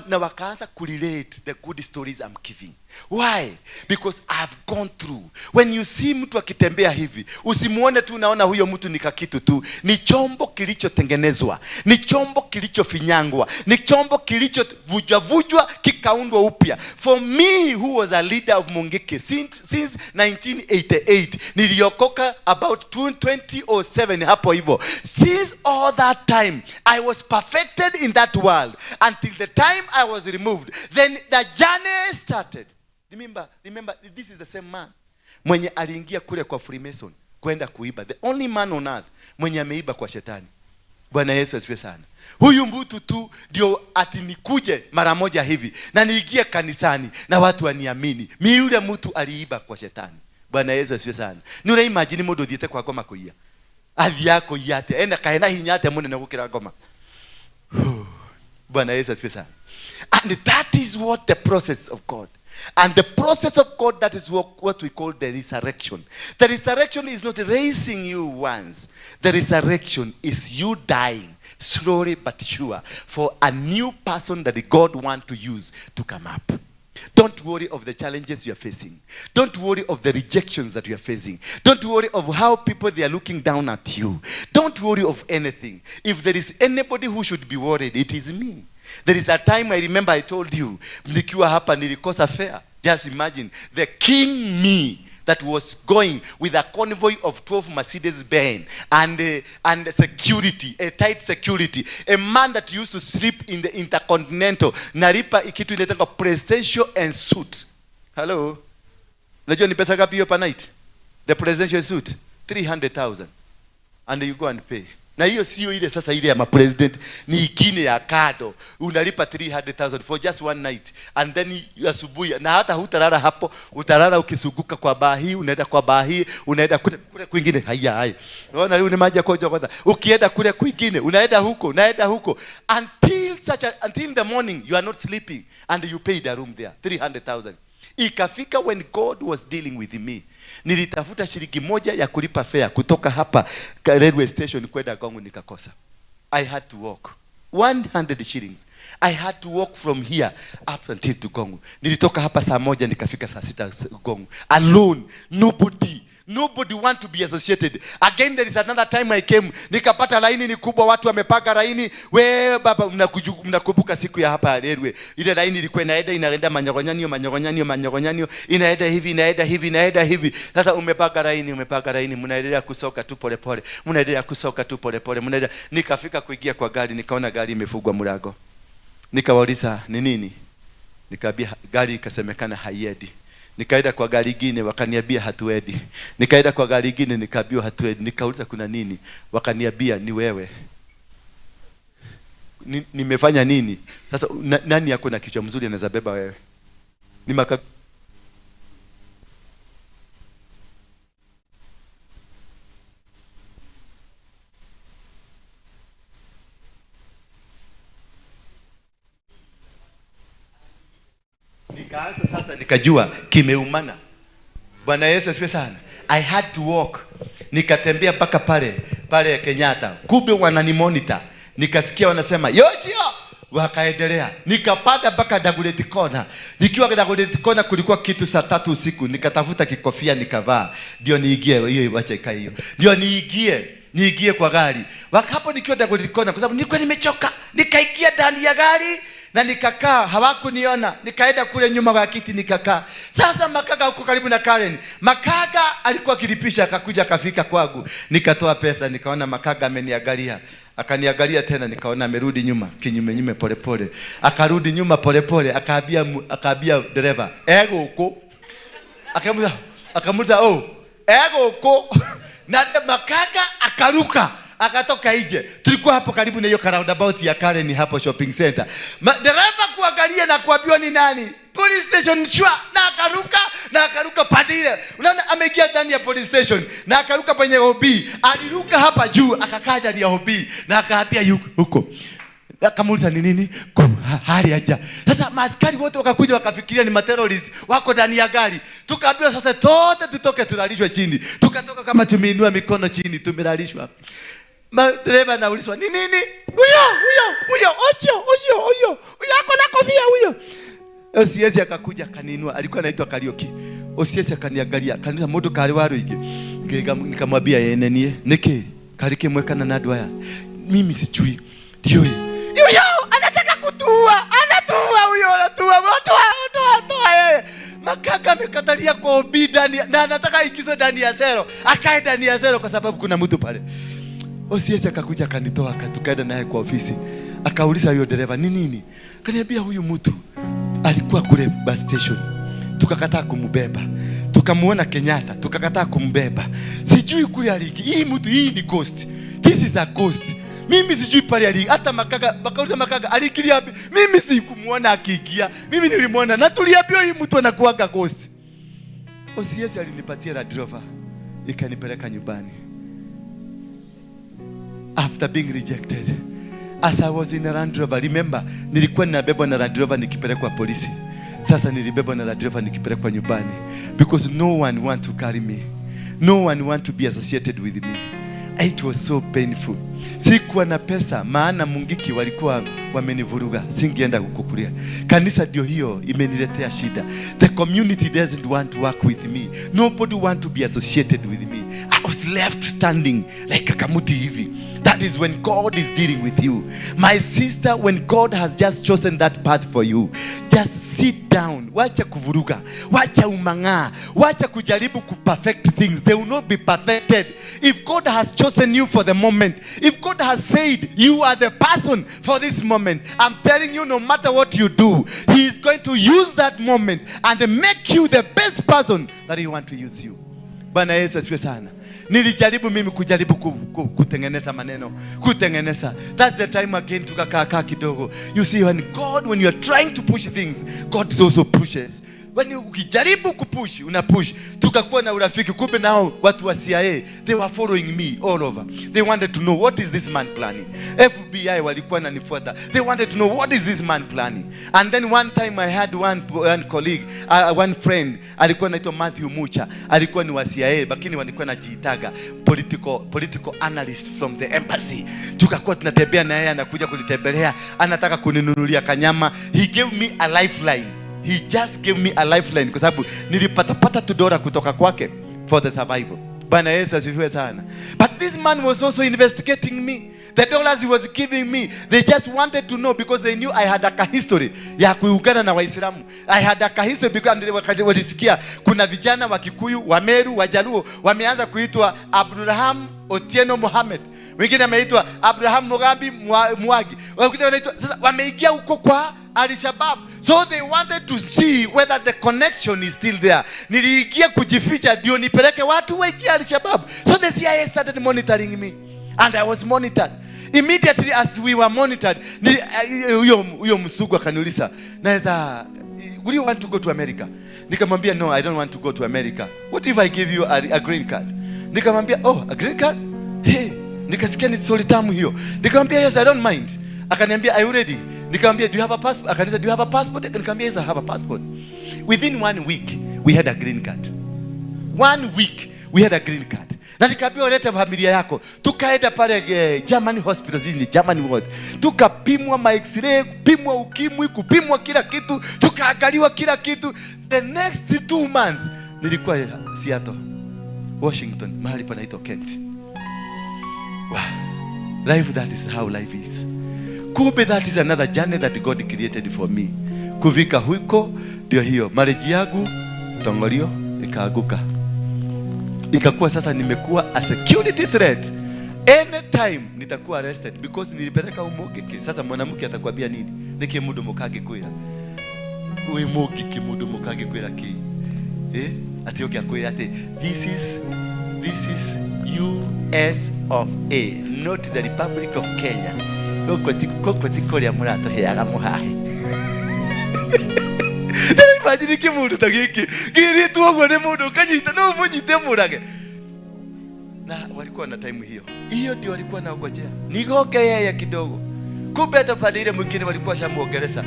na wakaanza kurelate the good stories I'm giving. Why? Because I've gone through. When you see mtu akitembea hivi, usimuone tu unaona huyo mtu ni kakitu tu. Ni chombo kilichotengenezwa, ni chombo kilichofinyangwa, ni chombo kilichovujwa kikaundwa upya. For me who was a leader of Mungiki since 1988, niliokoka about 2007 hapo hivyo. Since all that time I was perfected in that world until the time I was removed. Then the journey started. Remember, this is the same man mwenye aliingia kule kwa Freemason kwenda kuiba. The only man on earth mwenye ameiba kwa shetani. Bwana Yesu asifiwe sana. Huyu mtu tu ndio ati nikuje mara moja hivi na niingie kanisani na watu waniamini. Mi yule mtu aliiba kwa shetani. Bwana Yesu asifiwe sana. Ni ure imagine mundu uthiite kwa ngoma kuiya. Athiaga kuiya atia? Ena kaena hinya atia munene gukira ngoma. Bwana Yesu asifiwe sana. And that is what the process of God. And the process of God, that is what we call the resurrection. The resurrection is not raising you once. The resurrection is you dying slowly but sure for a new person that God wants to use to come up. Don't worry of the challenges you are facing. Don't worry of the rejections that you are facing. Don't worry of how people they are looking down at you. Don't worry of anything. If there is anybody who should be worried, it is me. There is a time I remember I told you, nikiwa hapa nilikosa fare. Just imagine, the king me that was going with a convoy of 12 Mercedes Benz and security, a tight security, a man that used to sleep in the Intercontinental, nalipa kitu inaitwa presidential and suite. Hello? Unajua ni pesa ngapi hiyo per night? The presidential suite, 300,000. And you go and pay. Na hiyo sio ile sasa ile ya ma-president, ni ingine ya kado. Unalipa 300,000 for just one night. And then asubuhi, na hata hutalala hapo, utalala ukizunguka kwa baa hii, unaenda kwa baa hii, unaenda kule kwingine. Haya haya. Unaona leo ni maji ya koja kwanza. Ukienda kule kwingine, unaenda huko, unaenda huko. Until the morning you are not sleeping and you pay the room there 300,000. Ikafika when God was dealing with me, nilitafuta shilingi moja ya kulipa fare kutoka hapa railway station kwenda Gongo, nikakosa. I had to walk 100 shillings. I had to walk from here up until to Gongo. Nilitoka hapa saa 1 nikafika saa 6 Gongo. Alone, nobody. Nobody want to be associated. Again, there is another time I came. Nikapata laini ni kubwa, watu wamepanga laini. We baba, mnakumbuka siku ya hapa railway. Ile laini ilikuwa inaenda, inaenda manyogonyanio, manyogonyanio, manyogonyanio, inaenda hivi, inaenda hivi, inaenda hivi. Sasa umepanga laini, umepanga laini, mnaendelea kusoka tu pole pole. Mnaendelea kusoka tu pole pole. Mnaendelea. Nikafika kuingia kwa gari, nikaona gari imefungwa mlango. Nikawauliza ni nini? Nikaambia gari ikasemekana haiendi. Nikaenda kwa gari nyingine wakaniambia hatuendi. Nikaenda kwa gari nyingine nikaambiwa hatuendi. Nikauliza kuna nini? Wakaniambia ni wewe. Nimefanya nini? Sasa nani yako na kichwa mzuri anaweza beba wewe? Ni maka Nikaanza sasa, nikajua kimeumana. Bwana Yesu asifiwe sana. I had to walk. Nikatembea mpaka pale pale Kenyatta. Kumbe wananimonitor. Nikasikia wanasema, "Yoshio!" Wakaendelea. Nikapanda mpaka Dagoretti Corner. Nikiwa Dagoretti Corner kulikuwa kitu saa 3 usiku. Nikatafuta kikofia nikavaa. Ndio niingie hiyo, wacha ikae hiyo. Ndio niingie kwa gari. Hapo nikiwa Dagoretti Corner, kwa sababu nilikuwa nimechoka. Nikaingia ndani ya gari na nikakaa, hawakuniona. Nikaenda kule nyuma kwa kiti nikakaa. Sasa Makaga huko karibu na Karen. Makaga alikuwa akilipisha, akakuja akafika kwangu. Nikatoa pesa, nikaona Makaga ameniangalia. Akaniangalia tena, nikaona amerudi nyuma, kinyume nyume pole pole. Akarudi nyuma pole pole, akaambia dereva, "Ego huko." Akamuuliza, "Oh, ego huko." Na Makaga akaruka, akatoka nje. Tulikuwa hapo karibu na hiyo roundabout ya Karen hapo shopping center. Dereva kuangalia na kuambiwa ni nani? Police station chwa, na akaruka, na akaruka pande ile. Unaona ameingia ndani ya police station na akaruka penye OB. Aliruka hapa juu akakaa ndani ya OB na akaambia yuko huko. Akamuuliza ni nini? Hali aja. Sasa maaskari wote wakakuja wakafikiria ni materrorist wako ndani ya gari. Tukaambiwa sasa tote tutoke tulalishwe chini. Tukatoka kama tumeinua mikono chini, tumelalishwa. Dereva anaulizwa ni nini? Huyo, huyo, huyo, ocho, huyo, huyo. Huyo ako na kofia huyo. OCS akakuja akaniinua, alikuwa anaitwa Kariuki. OCS akaniangalia, akaniuliza mundu kari wa ruigi. Nikamwambia yene nie, niki kari kimwe kana na andu aya. Mimi sijui. Ndio huyo. Huyo anataka kutua, anatua huyo, anatua. Toa, toa, toa yeye. Makaga amekatalia kwa OB ndani na anataka ingizwe ndani ya selo. Akae ndani ya selo kwa sababu kuna mtu pale. OCS akakuja akanitoa, tukaenda naye kwa ofisi. Akauliza huyo dereva ni nini? Akaniambia huyu mtu alikuwa kule bus station. Tukakataa kumbeba. Tukamuona Kenyatta, tukakataa kumbeba. Sijui kule aliki. Hii mtu hii ni ghost. This is a ghost. Mimi sijui pale aliki. Hata Makaga, wakauliza Makaga aliingilia wapi? Mimi sikumuona akiingia. Mimi nilimuona na tuliambiwa hii mtu anakuaga ghost. OCS alinipatia Land Rover ikanipeleka nyumbani. After being rejected, as I was in a Land Rover, remember, nilikuwa ninabebwa na Land Rover nikipelekwa polisi. Sasa nilibebwa na Land Rover nikipelekwa nyumbani because no one want to carry me. No one want to be associated with me. It was so painful. Sikuwa na pesa, maana Mungiki walikuwa wamenivuruga. Singeenda kukukulia. Kanisa ndio hiyo imeniletea shida. The community doesn't want to work with me. Nobody want to be associated with me. I was left standing like a kamuti hivi. That is when God is dealing with you. My sister, when God has just chosen that path for you, just sit down. Wacha kuvuruga. Wacha umang'aa. Wacha kujaribu kuperfect things. They will not be perfected. If God has chosen you for the moment, if God has said you are the person for this moment, I'm telling you, no matter what you do, He is going to use that moment and make you the best person that He wants to use you. Bwana Yesu asifiwe sana. Nilijaribu mimi kujaribu kutengeneza maneno, kutengeneza. That's the time again tukakaa kaa kidogo. You see, when God, when you are trying to push things, God also pushes. When you ukijaribu kupush, una push. Tukakuwa na urafiki, kumbe nao watu wa CIA, they were following me all over. They wanted to know what is this man planning. FBI walikuwa wananifuata. They wanted to know what is this man planning. And then one time I had one colleague, one friend, alikuwa anaitwa Matthew Mucha, alikuwa ni wa CIA, lakini walikuwa wanajiitaga political analyst from the embassy. Tukakuwa tunatembea na yeye, anakuja kunitembelea, anataka kuninunulia kanyama. He gave me a lifeline. He just gave me a lifeline kwa sababu nilipata pata tudora kutoka kwake for the survival. Bwana Yesu asifiwe sana. But this man was also investigating me. The dollars he was giving me, they just wanted to know because they knew I had a history ya kuungana na Waislamu. I had a history because they walisikia kuna vijana wa Kikuyu, wa Meru, wa Jaluo wameanza kuitwa Abraham Otieno Mohamed. Wengine wameitwa Abraham Mugambi Mwagi. Wengine wanaitwa, sasa wameingia huko kwa Al-Shabaab. So they wanted to see whether the connection is still there. Niliingia kujificha ndio nipeleke watu waingie Al-Shabaab. So the CIA started monitoring me and I was monitored. Immediately as we were monitored, huyo msugu akaniuliza, naweza, will you want to go to America? Nikamwambia, no, I don't want to go to America. What if I give you a green card? Nikamwambia, oh, a green card? Hey, nikasikia ni story tamu hiyo. Nikamwambia, yes, I don't mind. Akaniambia, are you ready? Nikamwambia, do you have a passport? Akaniuliza, do you have a passport? Nikamwambia, yes, I have a passport. Within one week we had a green card. One week we had a green card. Na nikaambiwa, "Leta familia yako." Tukaenda pale German hospital, ni German ward. Tukapimwa ma X-ray, kupimwa ukimwi, kupimwa kila kitu, tukaangaliwa kila kitu. The next 2 months nilikuwa Seattle, Washington, mahali panaitwa Kent. Wow. Life, that is how life is. Kumbe that is another journey that God created for me. Kufika huko ndio hiyo marriage yangu tongorio ikaanguka, ikakuwa sasa nimekuwa a security threat. Anytime nitakuwa arrested because nilipeleka umugiki. Sasa mwanamke atakwambia nini? Niki mundu mukangikwira wi mugiki, mundu mukangikwira ki, eh, ati uke akwira ati this is US of A, not the Republic of Kenya. Gũkũ ti kũrĩa mũratũheaga mũhahe. Imagine kĩmũndũ ta gĩkĩ kĩrĩtwo ũguo nĩ mũndũ ũkanyita no ũmũnyite mũrage. Na walikuwa na time hiyo hiyo ndio walikuwa naongojea nigonge yeye kidogo. Kumbe hata pande ile mwingine walikuwa shamuongelesha,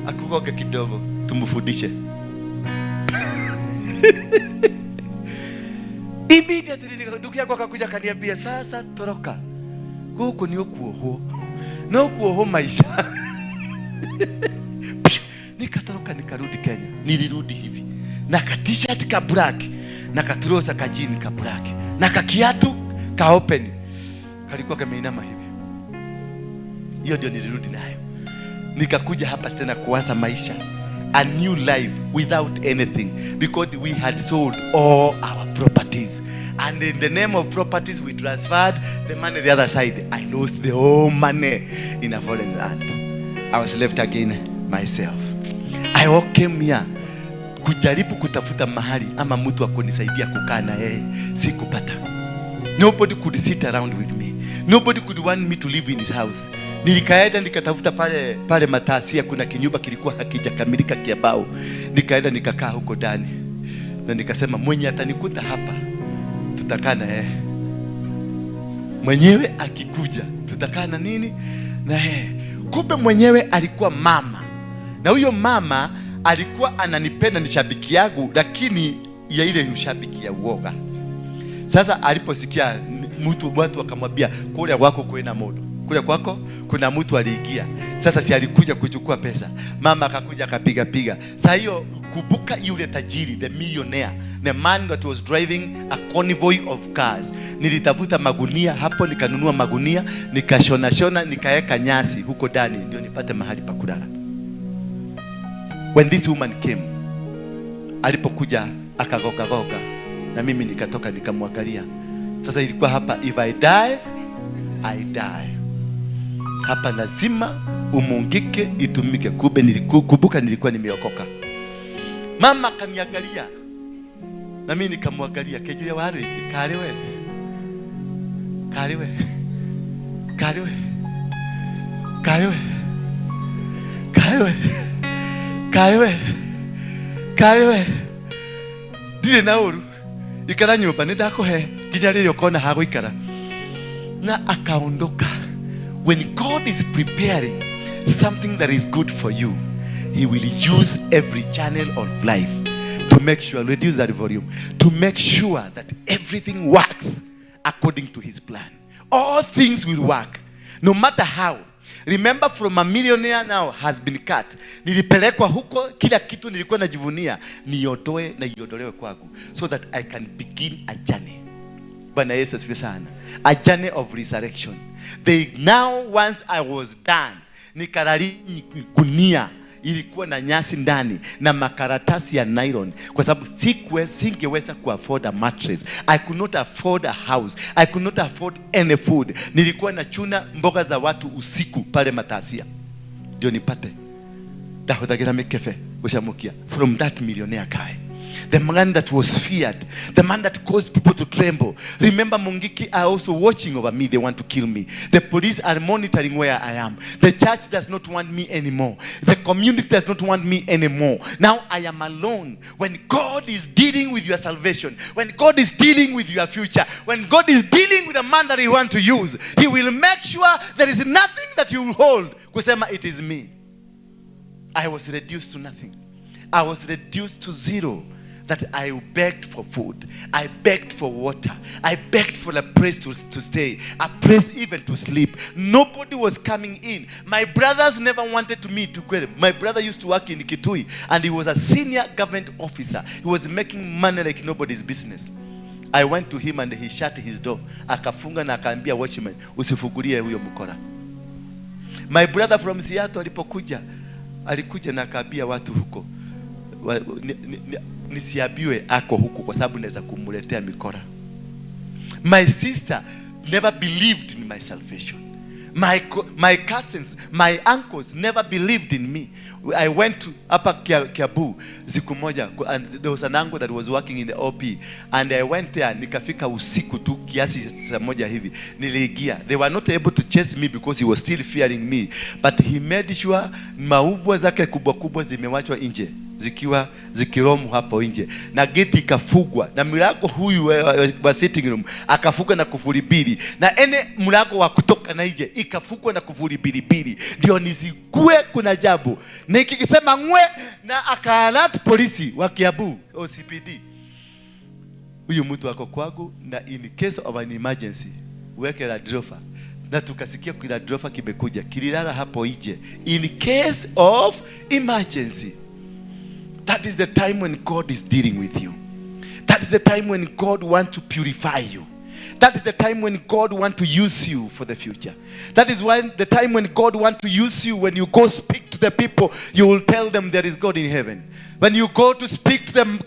akugonge kidogo tumfundishe. Immediately ndugu yangu akakuja akaniambia, "Sasa toroka, gũkũ nĩ ũkuohwo, no kuohwo maisha." Nikatoroka, nikarudi Kenya. Nilirudi hivi na ka T-shirt ka black na ka trouser ka jean ka black na ka kiatu ka open kalikuwa kameinama hivi. Hiyo ndio nilirudi nayo. Nikakuja hapa tena kuanza maisha, a new life without anything, because we had sold all our properties, and in the name of properties we transferred the money the other side. I lost the whole money in a foreign land. I was left again myself. I came here kujaribu kutafuta mahali ama mtu wa kunisaidia kukaa na yeye, sikupata. Nobody could sit around with me. Nobody could want me to live in his house. Nilikaenda nikatafuta pale pale Matasia, kuna kinyumba kilikuwa hakijakamilika kia bao. Nikaenda nikakaa huko ndani na nikasema, mwenye atanikuta hapa tutakaa na yeye mwenyewe, akikuja tutakaa na nini na yeye. Kumbe mwenyewe alikuwa mama, na huyo mama alikuwa ananipenda, ni shabiki yangu, lakini ya ile ushabiki ya uoga. Sasa aliposikia mtu, watu wakamwambia, "Kule kwako kuna moto, kule kwako kuna mtu aliingia." Sasa si alikuja kuchukua pesa, mama akakuja akapiga piga. Saa hiyo kumbuka, yule tajiri, the millionaire, the man that was driving a convoy of cars. Nilitafuta magunia hapo, nikanunua magunia, nikashona shona, nikaweka nyasi huko ndani ndio nipate mahali pa kulala. When this woman came, alipokuja akagoga goga na mimi nikatoka nikamwangalia. Sasa ilikuwa hapa, if I die, I die. Hapa lazima umungike itumike. Kumbe kumbuka nilikuwa nimeokoka. Mama akaniangalia na mimi nikamwangalia, kejo ya waru iki kari we, kari we, kari we, kari we, kari we, kari we, kari we, ndirĩ na ũru, ikara nyũmba, nĩ ndakũhe nginya rĩrĩa ũkona ha gũikara. Na akaondoka. When God is preparing something that is good for you, he will use every channel of life to make sure, reduce that volume, to make sure that everything works according to his plan. All things will work no matter how. Remember, from a millionaire now has been cut. Nilipelekwa huko, kila kitu nilikuwa najivunia niondoe na iondolewe kwangu so that I can begin a journey. Bwana Yesu asifiwe sana. A journey of resurrection. They now, once I was done, nikalali gunia ilikuwa na nyasi ndani na makaratasi ya nylon, kwa sababu singeweza ku afford a mattress. I could not afford a house. I could not afford any food. Nilikuwa nachuna mboga za watu usiku pale Matasia ndio nipate. Ndahũthagĩra mĩkebe gũcamũkia. From that millionaire guy, the man that was feared, the man that caused people to tremble. Remember, Mungiki are also watching over me. They want to kill me. The police are monitoring where I am. The church does not want me anymore. The community does not want me anymore. Now I am alone. When God is dealing with your salvation, when God is dealing with your future, when God is dealing with the man that He wants to use, He will make sure there is nothing that you will hold. Kusema, "It is me." I was reduced to nothing. I was reduced to zero. That I begged for food, I begged for water, I begged for a place to stay, a place even to sleep. Nobody was coming in. My brothers never wanted me to go. My brother used to work in Kitui, and he was a senior government officer. He was making money like nobody's business. I went to him and he shut his door. Akafunga na akaambia watchman, usifungulie huyo mkora. My brother from Seattle alipokuja, alikuja na akaambia watu huko, nisiambiwe ako huku kwa sababu naweza kumletea mikora. My sister never believed in my salvation. My cousins, my uncles never believed in me. I went to hapa Kiambu siku moja, and there was an uncle that was working in the OP, and I went there, nikafika usiku tu kiasi saa 1 hivi. Niliingia. They were not able to chase me because he was still fearing me, but he made sure maubwa zake kubwa kubwa zimewachwa nje, zikiwa zikiromu hapo nje, na geti ikafungwa, na mlango huyu wa sitting room akafunga na kufuli mbili, na ene mlango wa kutoka na nje ikafungwa na kufuli mbili mbili, ndio nisikue kuna jambo. Nikisema ngwe, na akaalert polisi wa Kiambu OCPD, huyu mtu ako kwangu, na in case of an emergency weke la drofa. Na tukasikia kila drofa kimekuja kililala hapo nje in case of emergency. That is the time when God is dealing with you. That is the time when God wants to purify you. That is the time when God wants to use you for the future. That is when the time when God wants to use you. When you go speak to the people, you will tell them there is God in heaven. When you go to speak to them,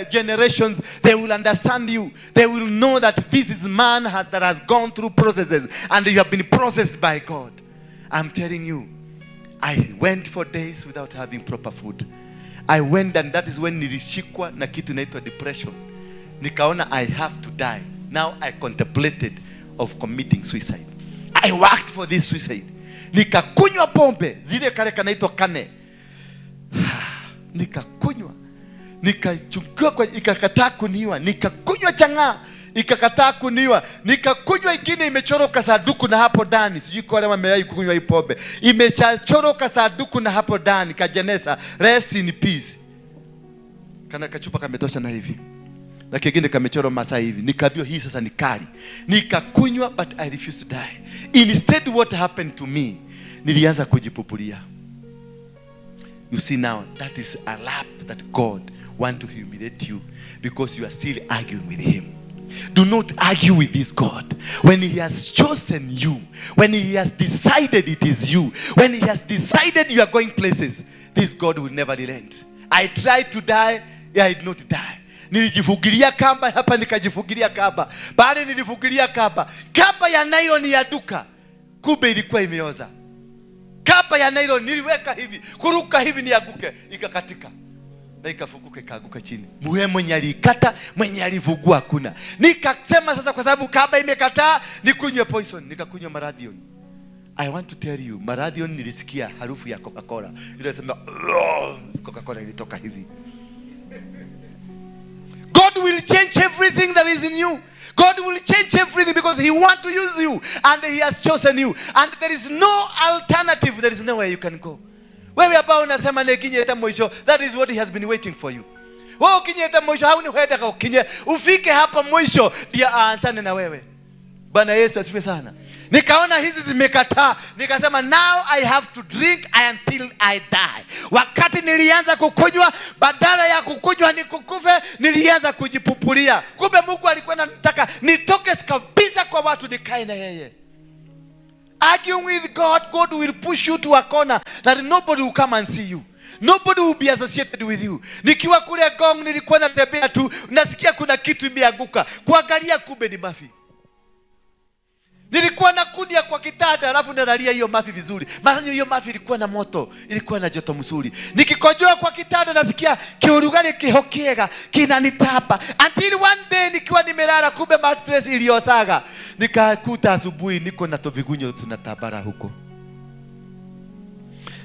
generations, they will understand you. They will know that this is man that has gone through processes, and you have been processed by God. I'm telling you, I went for days without having proper food. I went, and that is when nilishikwa na kitu inaitwa depression. Nikaona I have to die. Now I contemplated of committing suicide. I worked for this suicide. Nikakunywa pombe, zile kale kanaitwa kane. Nikakunywa. Nikachukua kwa, ikakataa kuniwa. Nikakunywa chang'aa, ikakataa kuniwa. Nikakunywa ingine imechoroka sanduku na hapo ndani. Sijui kwa wale wamewahi kunywa hii pombe. Imechoroka sanduku na hapo ndani kajenesa. Rest in peace. Kana kachupa kametosha na hivi. Na kingine kamechorwa masaa hivi. Nikaambiwa hii sasa ni kali. Nikakunywa, but I refused to die. Instead what happened to me, nilianza kujipupulia. You see now, that is a lap that God want to humiliate you because you are still arguing with him. Do not argue with this God. When he has chosen you, when he has decided it is you, when he has decided you are going places, this God will never relent. I tried to die, I did not die. Nilijifugilia kamba hapa, nikajifugilia kamba. Baada nilifugilia kamba, kamba ya nylon ya duka, kumbe ilikuwa imeoza. Kamba ya nylon niliweka hivi, kuruka hivi nianguke, ikakatika. Na ikafukuka ikaanguka chini. Mwe mwenye alikata, mwenye alivugua hakuna. Nikasema sasa kwa sababu kamba imekataa, nikunywe poison, nikakunywa Marathion. I want to tell you, Marathion nilisikia harufu ya Coca-Cola. Ilisema, Coca-Cola ilitoka hivi. God will change everything that is in you. God will change everything because he wants to use you and he has chosen you. And there is no alternative. There is no way you can go. Wewe ambao unasema nekinyeta mwisho, that is what he has been waiting for you. Wewe ukinyeta mwisho, hauni huenda ukinye, ufike hapa mwisho ndio aanzane na wewe. Bwana Yesu asifiwe sana. Nikaona hizi zimekataa, nikasema now I have to drink until I die. Wakati nilianza kukunywa, badala ya kukunywa nikukufe, nilianza kujipupulia. Kumbe Mungu alikuwa anataka nitoke kabisa kwa watu nikae na yeye. Arguing with God, God will push you to a corner that nobody will come and see you. Nobody will be associated with you. Nikiwa kule Gong nilikuwa natembea tu, nasikia kuna kitu imeanguka. Kuangalia kumbe ni mafi. Nilikuwa nakunia kwa kitanda alafu nalalia hiyo mafi vizuri. Maana hiyo mafi ilikuwa na moto, ilikuwa na joto mzuri. Nikikojoa kwa kitanda nasikia kiurugani kihokiega kinanitapa. Until one day nikiwa nimelala kumbe mattress iliosaga. Nikakuta asubuhi niko na tovigunyo tunatabara huko.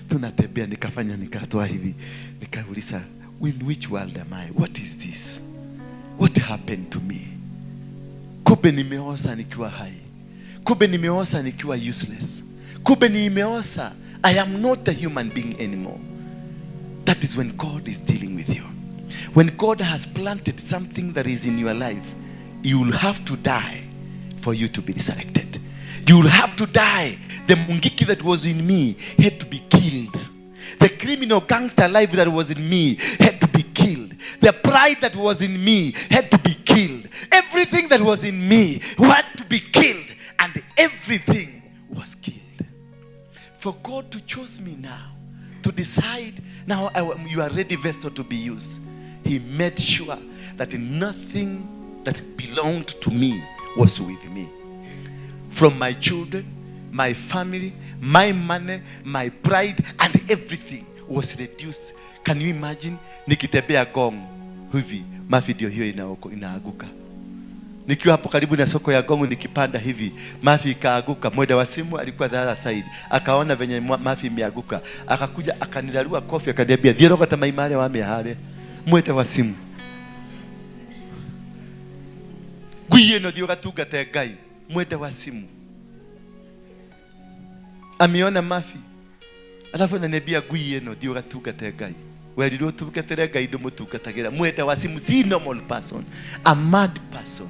Tunatembea, nikafanya nikatoa hivi. Nikauliza, in which world am I? What is this? What happened to me? Kumbe nimeosa nikiwa hai. Kumbe nimeosa nikiwa useless. Kumbe nimeosa. I am not a human being anymore. That is when God is dealing with you. When God has planted something that is in your life, you will have to die for you to be resurrected. You will have to die. The Mungiki that was in me had to be killed. The criminal gangster life that was in me had to be killed. The pride that was in me had to be killed. Everything that was in me had to be killed. And everything was killed. For God to choose me now, to decide now I am, you are ready vessel to be used. He made sure that nothing that belonged to me was with me. From my children, my family, my money, my pride, and everything was reduced. Can you imagine? Nikitembea Ngong hivi, mafi ndio hiyo inaaguka. Nikiwa hapo karibu na soko ya Ngong nikipanda hivi, mafi ikaaguka. Mwenda wazimu alikuwa the other side, akaona venye mafi imeaguka, akakuja akanilarua kofi, akaniambia thiĩ rogota mai marĩa wamĩa harĩa. Mwenda wazimu. Ngui ĩno thiĩ ũgatungate Ngai. Mwenda wazimu. Ameona mafi, alafu ananiambia ngui ĩno thiĩ ũgatungate Ngai. Werirwo ũtungatĩre Ngai ndũmũtungatagĩra. Mwenda wazimu si normal person, a mad person.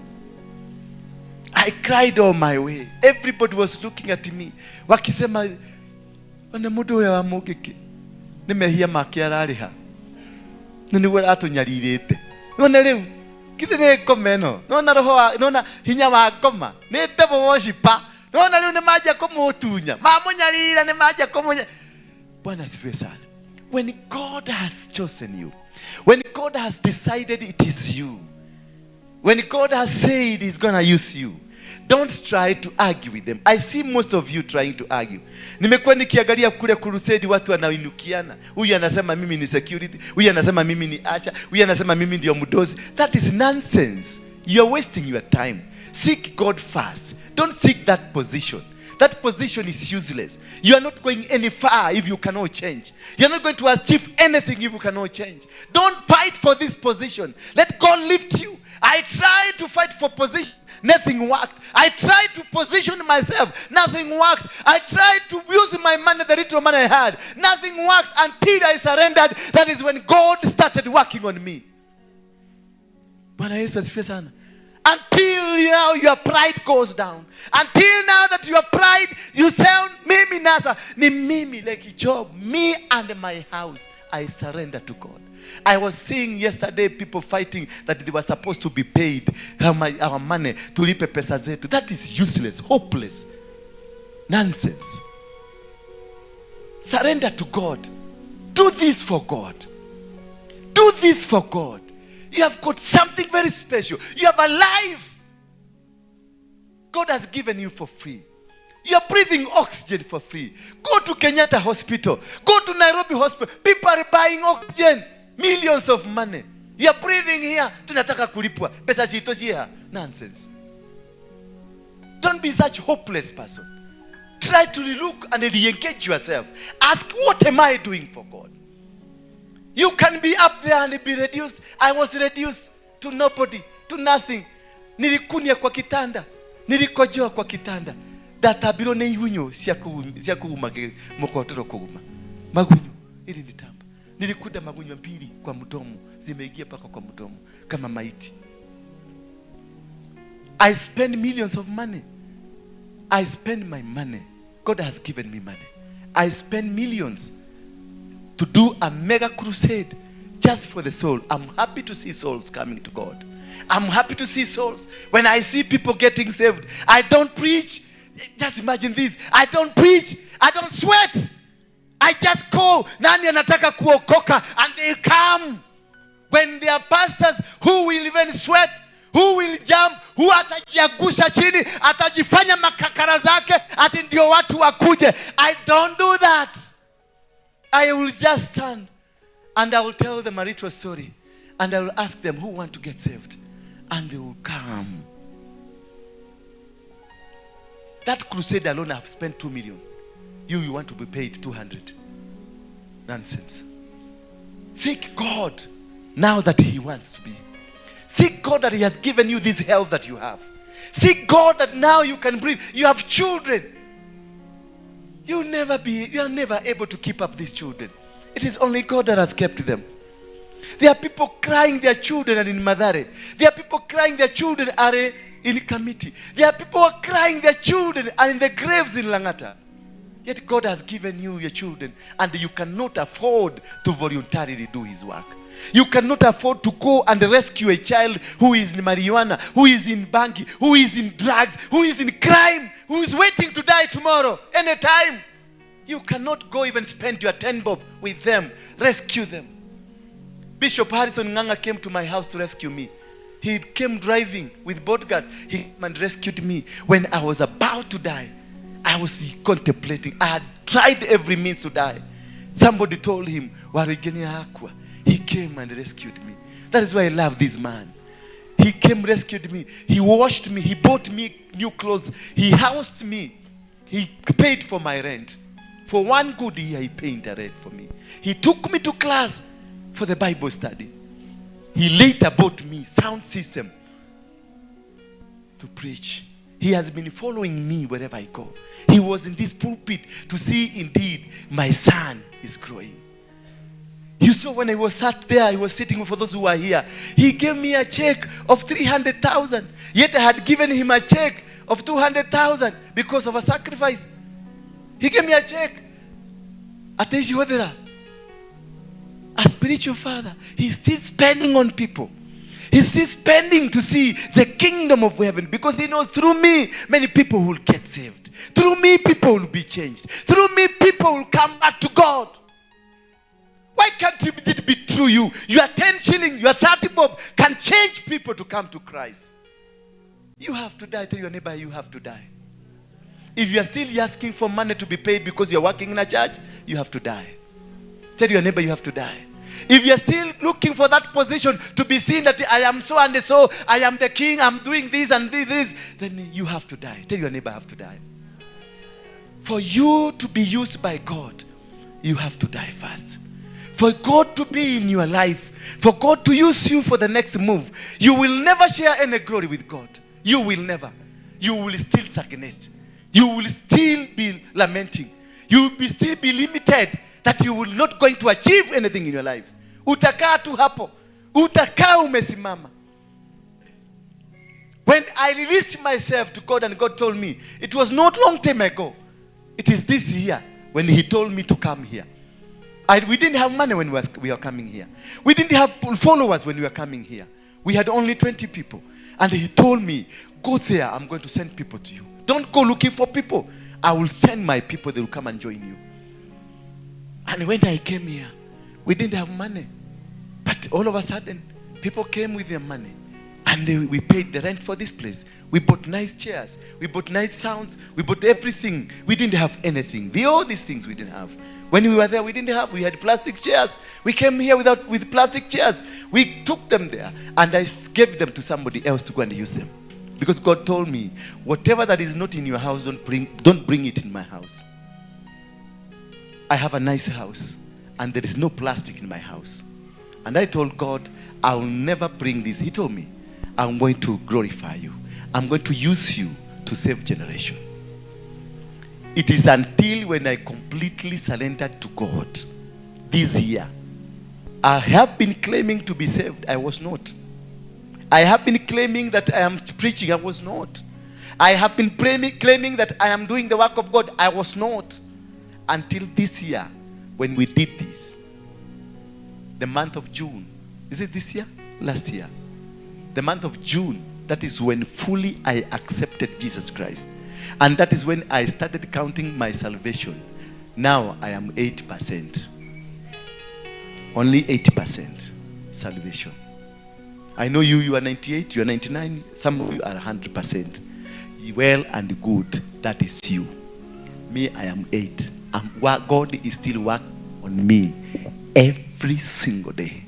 I cried all my way. Everybody was looking at me. Wakisema, ona mũndũ ũrĩa wa Mũngĩkĩ, nĩ mehia make ararĩha. Na nĩguo aratũnyarirĩte. Nona rĩu, githĩ nĩ ngoma ĩno? Nona roho wa, nona hinya wa ngoma. Nĩ devil worshiper. Nona rĩu nĩ manjia kũmũtunya. Mamũnyarira nĩ manjia kũmũnya. Bwana asifiwe sana. When God has chosen you, when God has decided it is you, when God has said he's going to use you, don't try to argue with them. I see most of you trying to argue. Nimekuwa nikiangalia kule crusade watu wanainukiana. Huyu anasema mimi ni security, huyu anasema mimi ni usher, huyu anasema mimi ndio mdosi. That is nonsense. You are wasting your time. Seek God first. Don't seek that position. That position is useless. You are not going any far if you cannot change. You are not going to achieve anything if you cannot change. Don't fight for this position. Let God lift you. I tried to fight for position. Nothing worked. I tried to position myself. Nothing worked. I tried to use my money, the little money I had. Nothing worked until I surrendered. That is when God started working on me. Bwana Yesu asifiwe sana. Until now your pride goes down. Until now that your pride, you say, mimi nasa, ni mimi, like Job, me and my house, I surrender to God. I was seeing yesterday people fighting that they were supposed to be paid our money, tulipe pesa zetu. That is useless, hopeless nonsense. Surrender to God. Do this for God. Do this for God. You have got something very special. You have a life God has given you for free. You are breathing oxygen for free. Go to Kenyatta Hospital. Go to Nairobi Hospital. People are buying oxygen. Millions of money. You are breathing here. Tunataka kulipwa. Pesa zitoshi here. Nonsense. Don't be such hopeless person. Try to relook and re-engage yourself. Ask, what am I doing for God? You can be up there and be reduced. I was reduced to nobody, to nothing. Nilikunia kwa kitanda. Nilikojoa kwa kitanda. Ndatabirwo nĩ igunyũ cia kuguma mukotoro kuguma. Magunyo ili nitamba. Nilikuda magunyo mbili kwa mdomo, zimeingia paka kwa mdomo kama maiti. I spend millions of money. I spend my money. God has given me money. I spend millions to do a mega crusade just for the soul. I'm happy to see souls coming to God. I'm happy to see souls. When I see people getting saved, I don't preach. Just imagine this. I don't preach. I don't sweat. I just call. Nani anataka kuokoka? And they come. When there are pastors who will even sweat, who will jump, who atajiangusha chini, atajifanya makakara zake, ati ndio watu wakuje. I don't do that. I will just stand and I will tell them a little story. And I will ask them who want to get saved. And they will come. That crusade alone, I have spent 2 million. You want to be paid 200. Nonsense. Seek God now that he wants to be. Seek God that he has given you this health that you have. Seek God that now you can breathe. You have children. You never be, you are never able to keep up these children. It is only God that has kept them. There are people crying their children are in Mathare. There are people crying their children are in Kamiti. There are people who are crying their children are in the graves in Langata. Yet God has given you your children, and you cannot afford to voluntarily do his work. You cannot afford to go and rescue a child who is in marijuana, who is in bangi, who is in drugs, who is in crime, who is waiting to die tomorrow, anytime. You cannot go even spend your 10 bob with them. Rescue them. Bishop Harrison Nganga came to my house to rescue me. He came driving with bodyguards. He came and rescued me when I was about to die. I was contemplating. I had tried every means to die. Somebody told him, Warigeni akwa. He came and rescued me. That is why I love this man. He came, rescued me. He washed me. He bought me new clothes. He housed me. He paid for my rent. For one good year, he paid the rent for me. He took me to class for the Bible study. He later bought me sound system to preach. He has been following me wherever I go. He was in this pulpit to see indeed my son is growing. You saw when I was sat there, I was sitting for those who are here. He gave me a check of 300,000. Yet I had given him a check of 200,000 because of a sacrifice. He gave me a check. Ateishi Hodera, a spiritual father. He's still spending on people. He's still spending to see the kingdom of heaven, because he knows through me, many people will get saved. Through me, people will be changed. Through me, people will come back to God. Why can't it be through you? Your 10 shillings, your 30 bob can change people to come to Christ. You have to die. Tell your neighbor, you have to die. If you are still asking for money to be paid because you are working in a church, you have to die. Tell your neighbor, you have to die. If you are still looking for that position to be seen that I am so and so, I am the king, I'm doing this and this, then you have to die. Tell your neighbor, I have to die. For you to be used by God, you have to die first. For God to be in your life, for God to use you for the next move, you will never share any glory with God. You will never. You will still stagnate. You will still be lamenting. You will still be limited, that you will not going to achieve anything in your life. Utakaa tu hapo. Utakaa umesimama. When I released myself to God and God told me, it was not long time ago. It is this year when he told me to come here. We didn't have money when we were coming here. We didn't have followers when we were coming here. We had only 20 people. And he told me, go there, I'm going to send people to you. Don't go looking for people. I will send my people, they will come and join you. And when I came here, we didn't have money. But all of a sudden, people came with their money. And we paid the rent for this place. We bought nice chairs. We bought nice sounds. We bought everything. We didn't have anything. All these things we didn't have. When we were there, we didn't have. We had plastic chairs. We came here with plastic chairs. We took them there. And I gave them to somebody else to go and use them. Because God told me, whatever that is not in your house, don't bring it in my house. I have a nice house. And there is no plastic in my house. And I told God, I will never bring this. He told me, I'm going to glorify you. I'm going to use you to save generation. It is until when I completely surrendered to God this year. I have been claiming to be saved. I was not. I have been claiming that I am preaching. I was not. I have been claiming that I am doing the work of God. I was not. Until this year, when we did this. The month of June. Is it this year? Last year. The month of June, that is when fully I accepted Jesus Christ. And that is when I started counting my salvation. Now I am 8%. Only 8% salvation. I know you are 98, you are 99, some of you are 100%. Well and good, that is you. Me, I am 8. God is still working on me every single day.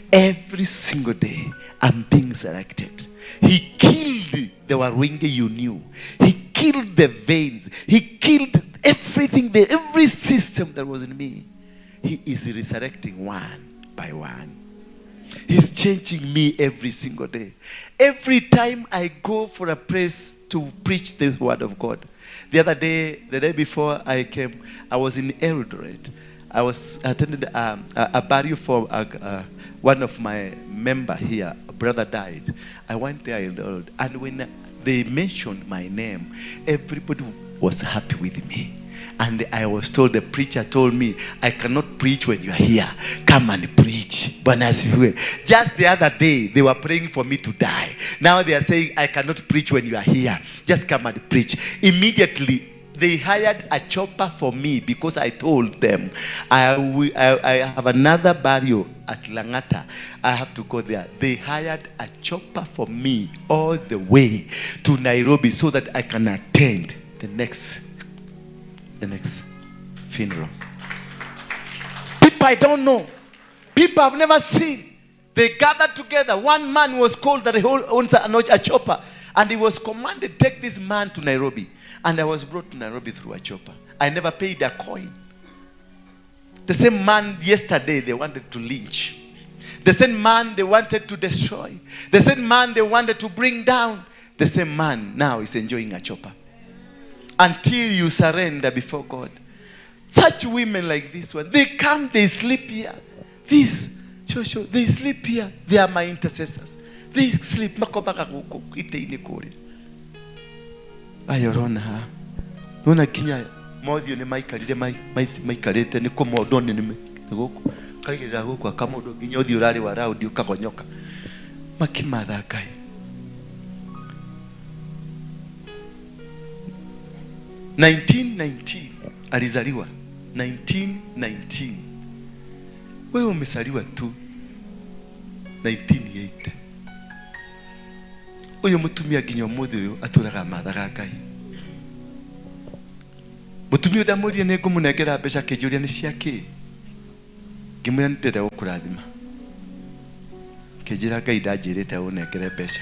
Every single day, I'm being selected. He killed the Waruinge you knew. He killed the veins. He killed everything, every system that was in me. He is resurrecting one by one. He's changing me every single day. Every time I go for a place to preach the word of God. The other day, the day before I came, I was in Eldoret. I was attended a burial for one of my member here. A brother died. I went there, and when they mentioned my name, everybody was happy with me. And I was told, the preacher told me, I cannot preach when you are here. Come and preach. Bwana asifiwe. Just the other day, they were praying for me to die. Now they are saying, I cannot preach when you are here. Just come and preach. Immediately, they hired a chopper for me because I told them, I have another burial at Langata. I have to go there. They hired a chopper for me all the way to Nairobi so that I can attend the next funeral. People I don't know. People I've never seen. They gathered together. One man was called that he owns a chopper. And he was commanded, take this man to Nairobi. And I was brought to Nairobi through a chopper. I never paid a coin. The same man yesterday they wanted to lynch. The same man they wanted to destroy. The same man they wanted to bring down. The same man now is enjoying a chopper. Until you surrender before God. Such women like this one, they come, they sleep here. This, they sleep here. They are my intercessors. They sleep. Makomaga guku ite-inĩ kũrĩa. Aya ũrona haha. Nĩwona nginya mothiũ nĩ maikarire maikarĩte nĩ kũmondwo nĩ gũkũ. Kaigĩrĩra gũkũ akamondwo nginya ũthiũ ũrarĩ wa raundi ũkagonyoka. Makĩmatha Ngai. 1919 alizaliwa. 1919. Wewe umezaliwa tu 1980. Uyu mutumia nginya umuthi uyu aturaga mathaga Ngai. Mutumia ndamũrie nĩ ngũmũnengera mbeca akĩnjũria nĩ cia kĩ. Ngĩmwĩra nĩ ndĩrenda gũkũrathima. Akĩnjĩra Ngai ndanjĩrĩte ũnengere mbeca.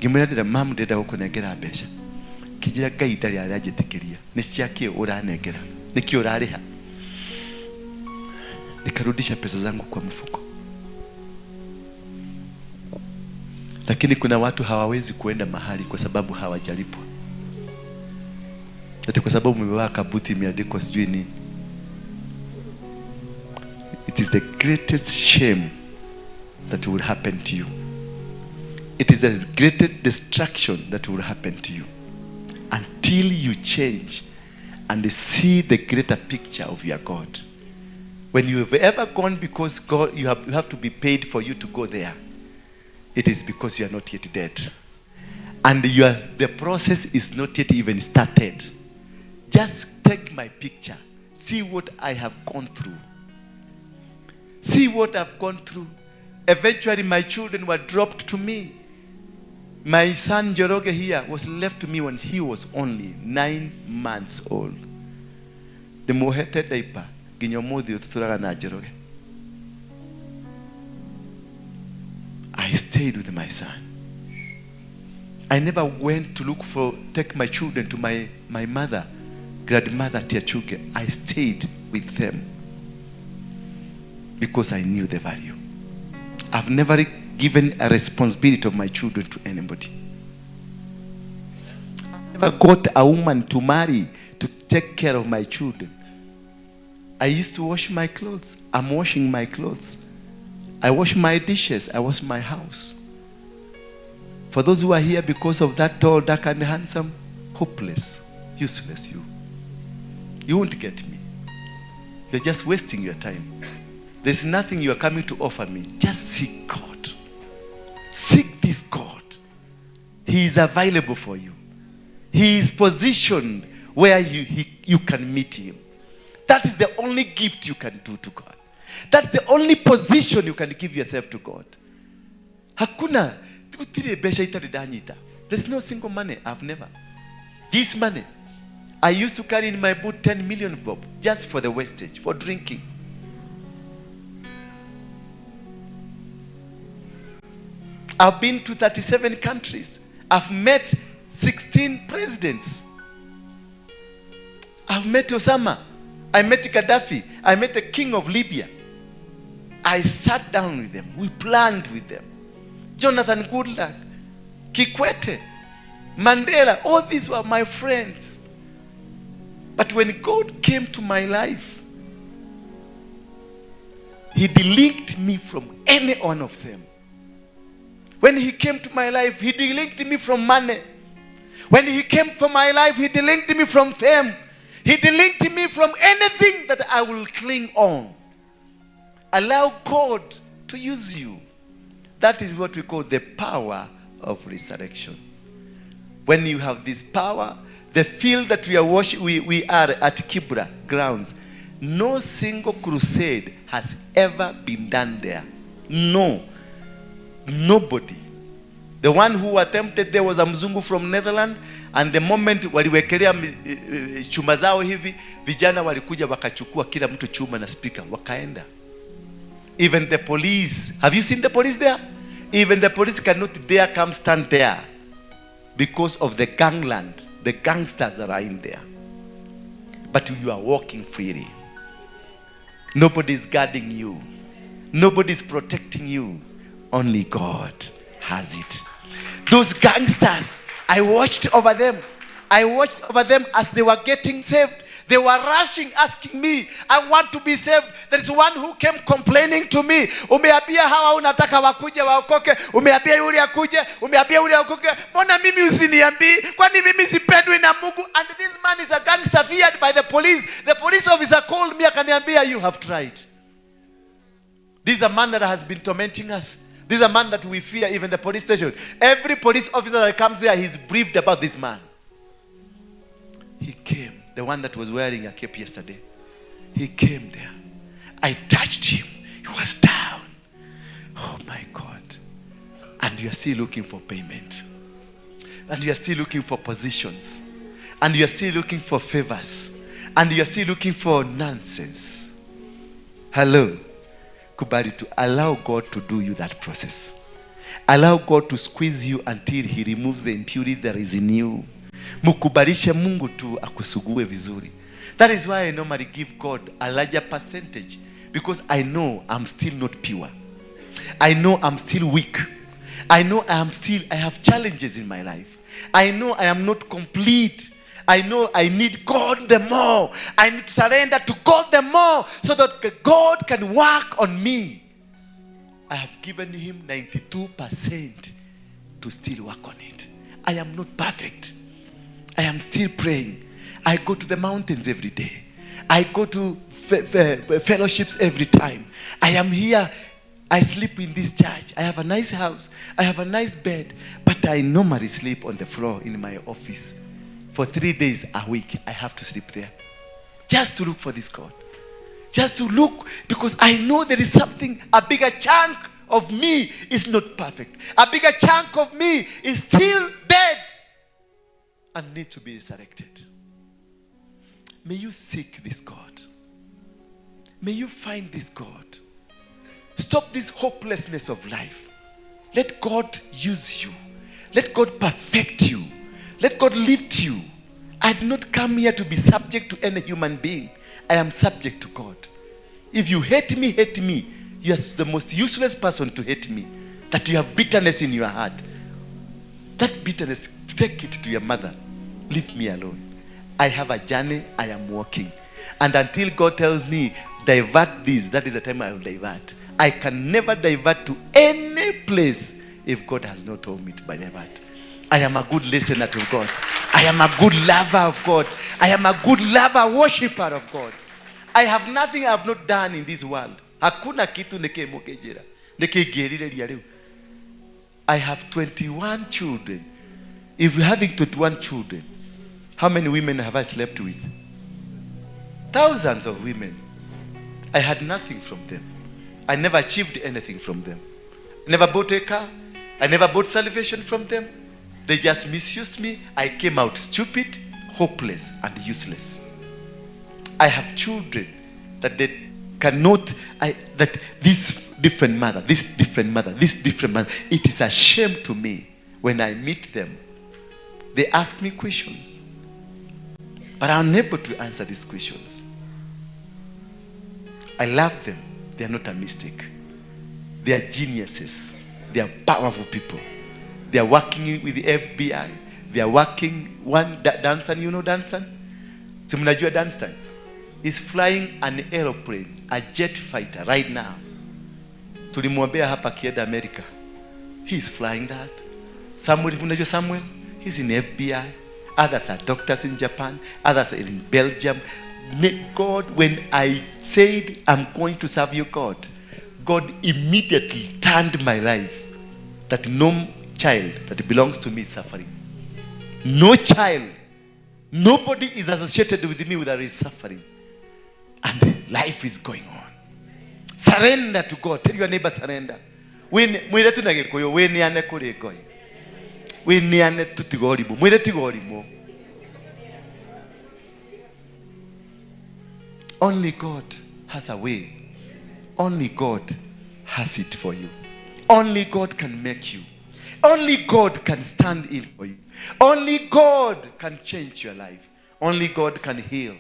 Ngĩmwĩra ndĩrenda mamu ndĩrenda gũkũnengera mbeca. Akĩnjĩra Ngai ndarĩ aranjĩtĩkĩria. Nĩ cia kĩ ũranengera? Nĩ kĩ ũrarĩha? Nikarudisha pesa zangu kwa mfuko. Lakini kuna watu hawawezi kuenda mahali kwa sababu hawajalipwa. Ati kwa sababu umevaa kabuti imeandikwa sijui nini. It is the greatest shame that will happen to you. It is the greatest destruction that will happen to you. Until you change and see the greater picture of your God. When you have ever gone because God, you have to be paid for you to go there. It is because you are not yet dead. And the process is not yet even started. Just take my picture. See what I have gone through. See what I've gone through. Eventually, my children were dropped to me. My son Njoroge here was left to me when he was only 9 months old. Ndĩmuohete diaper nginya ũmũthĩ ũyũ tũtũraga na Njoroge. I stayed with my son. I never went to look for, take my children to my mother, grandmother Tiachuke. I stayed with them because I knew the value. I've never given a responsibility of my children to anybody. I never got a woman to marry to take care of my children. I used to wash my clothes. I'm washing my clothes. I wash my dishes. I wash my house. For those who are here because of that tall, dark, and handsome, hopeless, useless you. You won't get me. You're just wasting your time. There's nothing you are coming to offer me. Just seek God. Seek this God. He is available for you. He is positioned where you can meet him. That is the only gift you can do to God. That's the only position you can give yourself to God. Hakuna, gũtirĩ mbeca itarĩ ndanyita. There is no single money. I've never. This money, I used to carry in my boot 10 million bob just for the wastage, for drinking. I've been to 37 countries. I've met 16 presidents. I've met Osama. I met Gaddafi. I met the king of Libya. I sat down with them. We planned with them. Jonathan Goodluck, Kikwete, Mandela, all these were my friends. But when God came to my life, he delinked me from any one of them. When he came to my life, he delinked me from money. When he came to my life, he delinked me from fame. He delinked me from anything that I will cling on. Allow God to use you. That is what we call the power of resurrection. When you have this power, the field that we are worshiping, we are at Kibra grounds. No single crusade has ever been done there. No. Nobody. The one who attempted there was a mzungu from Netherlands, and the moment waliwekelea chuma zao hivi, vijana walikuja wakachukua kila mtu chuma na speaker, wakaenda. Even the police. Have you seen the police there? Even the police cannot dare come stand there because of the gangland, the gangsters that are in there. But you are walking freely. Nobody is guarding you. Nobody is protecting you. Only God has it. Those gangsters, I watched over them. I watched over them as they were getting saved. They were rushing, asking me, I want to be saved. There is one who came complaining to me. Umeambia hawa unataka wakuje waokoke. Umeambia yule akuje. Umeambia yule aokoke. Mbona mimi usiniambii? Kwani mimi sipendwi na Mungu? And this man is a gangster feared by the police. The police officer called me akaniambia, you have tried. This is a man that has been tormenting us. This is a man that we fear, even the police station. Every police officer that comes there, he's briefed about this man. He came, the one that was wearing a cape yesterday. He came there. I touched him. He was down. Oh my God. And you are still looking for payment. And you are still looking for positions. And you are still looking for favors. And you are still looking for nonsense. Hello. Kubali to allow God to do you that process. Allow God to squeeze you until he removes the impurity that is in you. Mukubalishe Mungu tu akusugue vizuri. That is why I normally give God a larger percentage, because I know I'm still not pure. I know I'm still weak. I know I have challenges in my life. I know I am not complete. I know I need God the more. I need to surrender to God the more so that God can work on me. I have given him 92% to still work on it. I am not perfect. I am still praying. I go to the mountains every day. I go to fellowships every time. I am here. I sleep in this church. I have a nice house. I have a nice bed. But I normally sleep on the floor in my office. For 3 days a week, I have to sleep there. Just to look for this God. Just to look, because I know there is something, a bigger chunk of me is not perfect. A bigger chunk of me is still dead and needs to be resurrected. May you seek this God. May you find this God. Stop this hopelessness of life. Let God use you. Let God perfect you. Let God lift you. I did not come here to be subject to any human being. I am subject to God. If you hate me, hate me. You are the most useless person to hate me. That you have bitterness in your heart. That bitterness, take it to your mother. Leave me alone. I have a journey. I am walking. And until God tells me, divert this, that is the time I will divert. I can never divert to any place if God has not told me to divert. I am a good listener to God. I am a good lover of God. I am a good lover, worshiper of God. I have nothing I have not done in this world. Hakuna kitu nikemukejera. Nikigerireria riu. I have 21 children. If you're having 21 children, how many women have I slept with? Thousands of women. I had nothing from them. I never achieved anything from them. I never bought a car. I never bought salvation from them. They just misused me. I came out stupid, hopeless, and useless. I have children that they cannot, that this different mother, this different mother, this different mother. It is a shame to me when I meet them. They ask me questions, but I'm unable to answer these questions. I love them. They are not a mistake. They are geniuses. They are powerful people. They are working with the FBI. They are working, one, Danson, you know Danson? Si mnajua Dunstan? Is flying an aeroplane, a jet fighter right now. Tulimwombea hapa akienda America. He is flying that. Samuel, mnajua Samuel? He's in FBI. Others are doctors in Japan. Others are in Belgium. God, when I said I'm going to serve you, God, God immediately turned my life that no child that belongs to me is suffering. No child. Nobody is associated with me that is suffering. And life is going on. Surrender to God. Tell your neighbor, surrender. Mwire tu na Gikuyu, wĩneane kũrĩ Ngai. Wĩneane tu tiga ũrimũ. Mwĩre tiga ũrimũ. Only God has a way. Only God has it for you. Only God can make you. Only God can stand in for you. Only God can change your life. Only God can heal.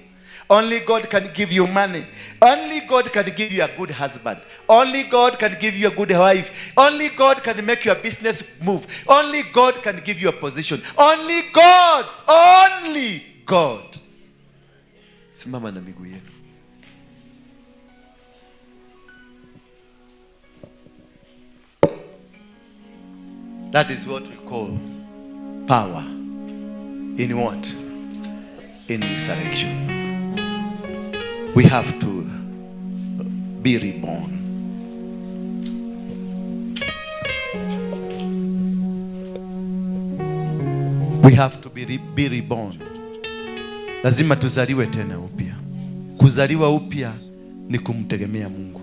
Only God can give you money. Only God can give you a good husband. Only God can give you a good wife. Only God can make your business move. Only God can give you a position. Only God. Only God. Simama na miguu yenu. That is what we call power. In what? In resurrection. We have to be reborn. We have to be reborn. Lazima tuzaliwe tena upya. Kuzaliwa upya ni kumtegemea Mungu.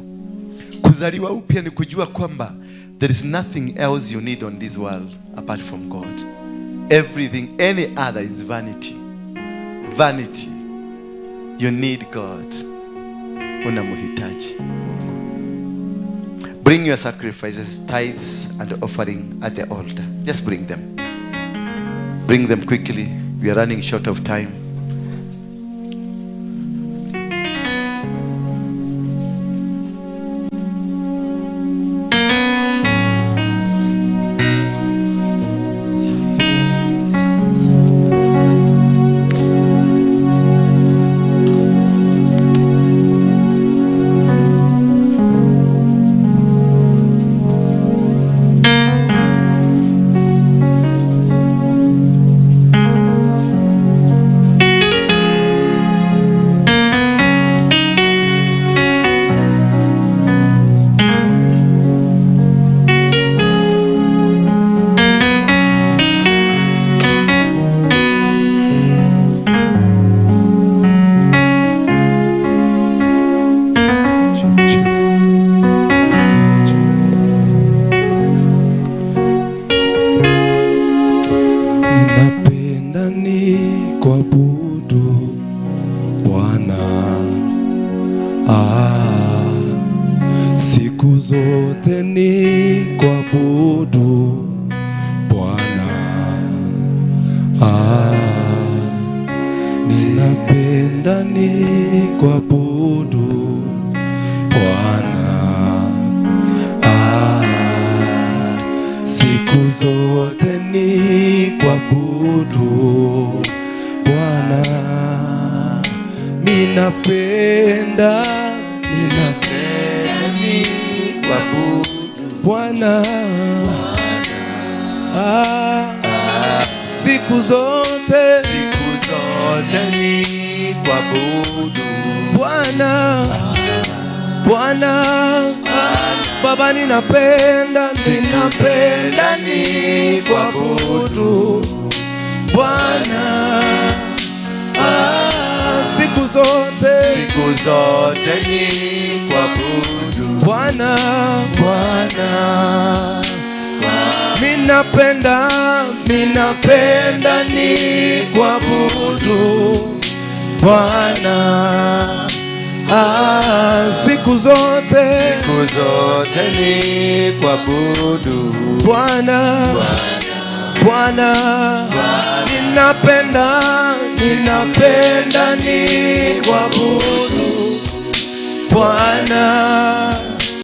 Kuzaliwa upya ni kujua kwamba there is nothing else you need on this world apart from God. Everything, any other is vanity. Vanity. You need God. Unamhitaji Mungu. Bring your sacrifices, tithes, and offering at the altar. Just bring them. Bring them quickly. We are running short of time. Ninapenda ni kuabudu Bwana.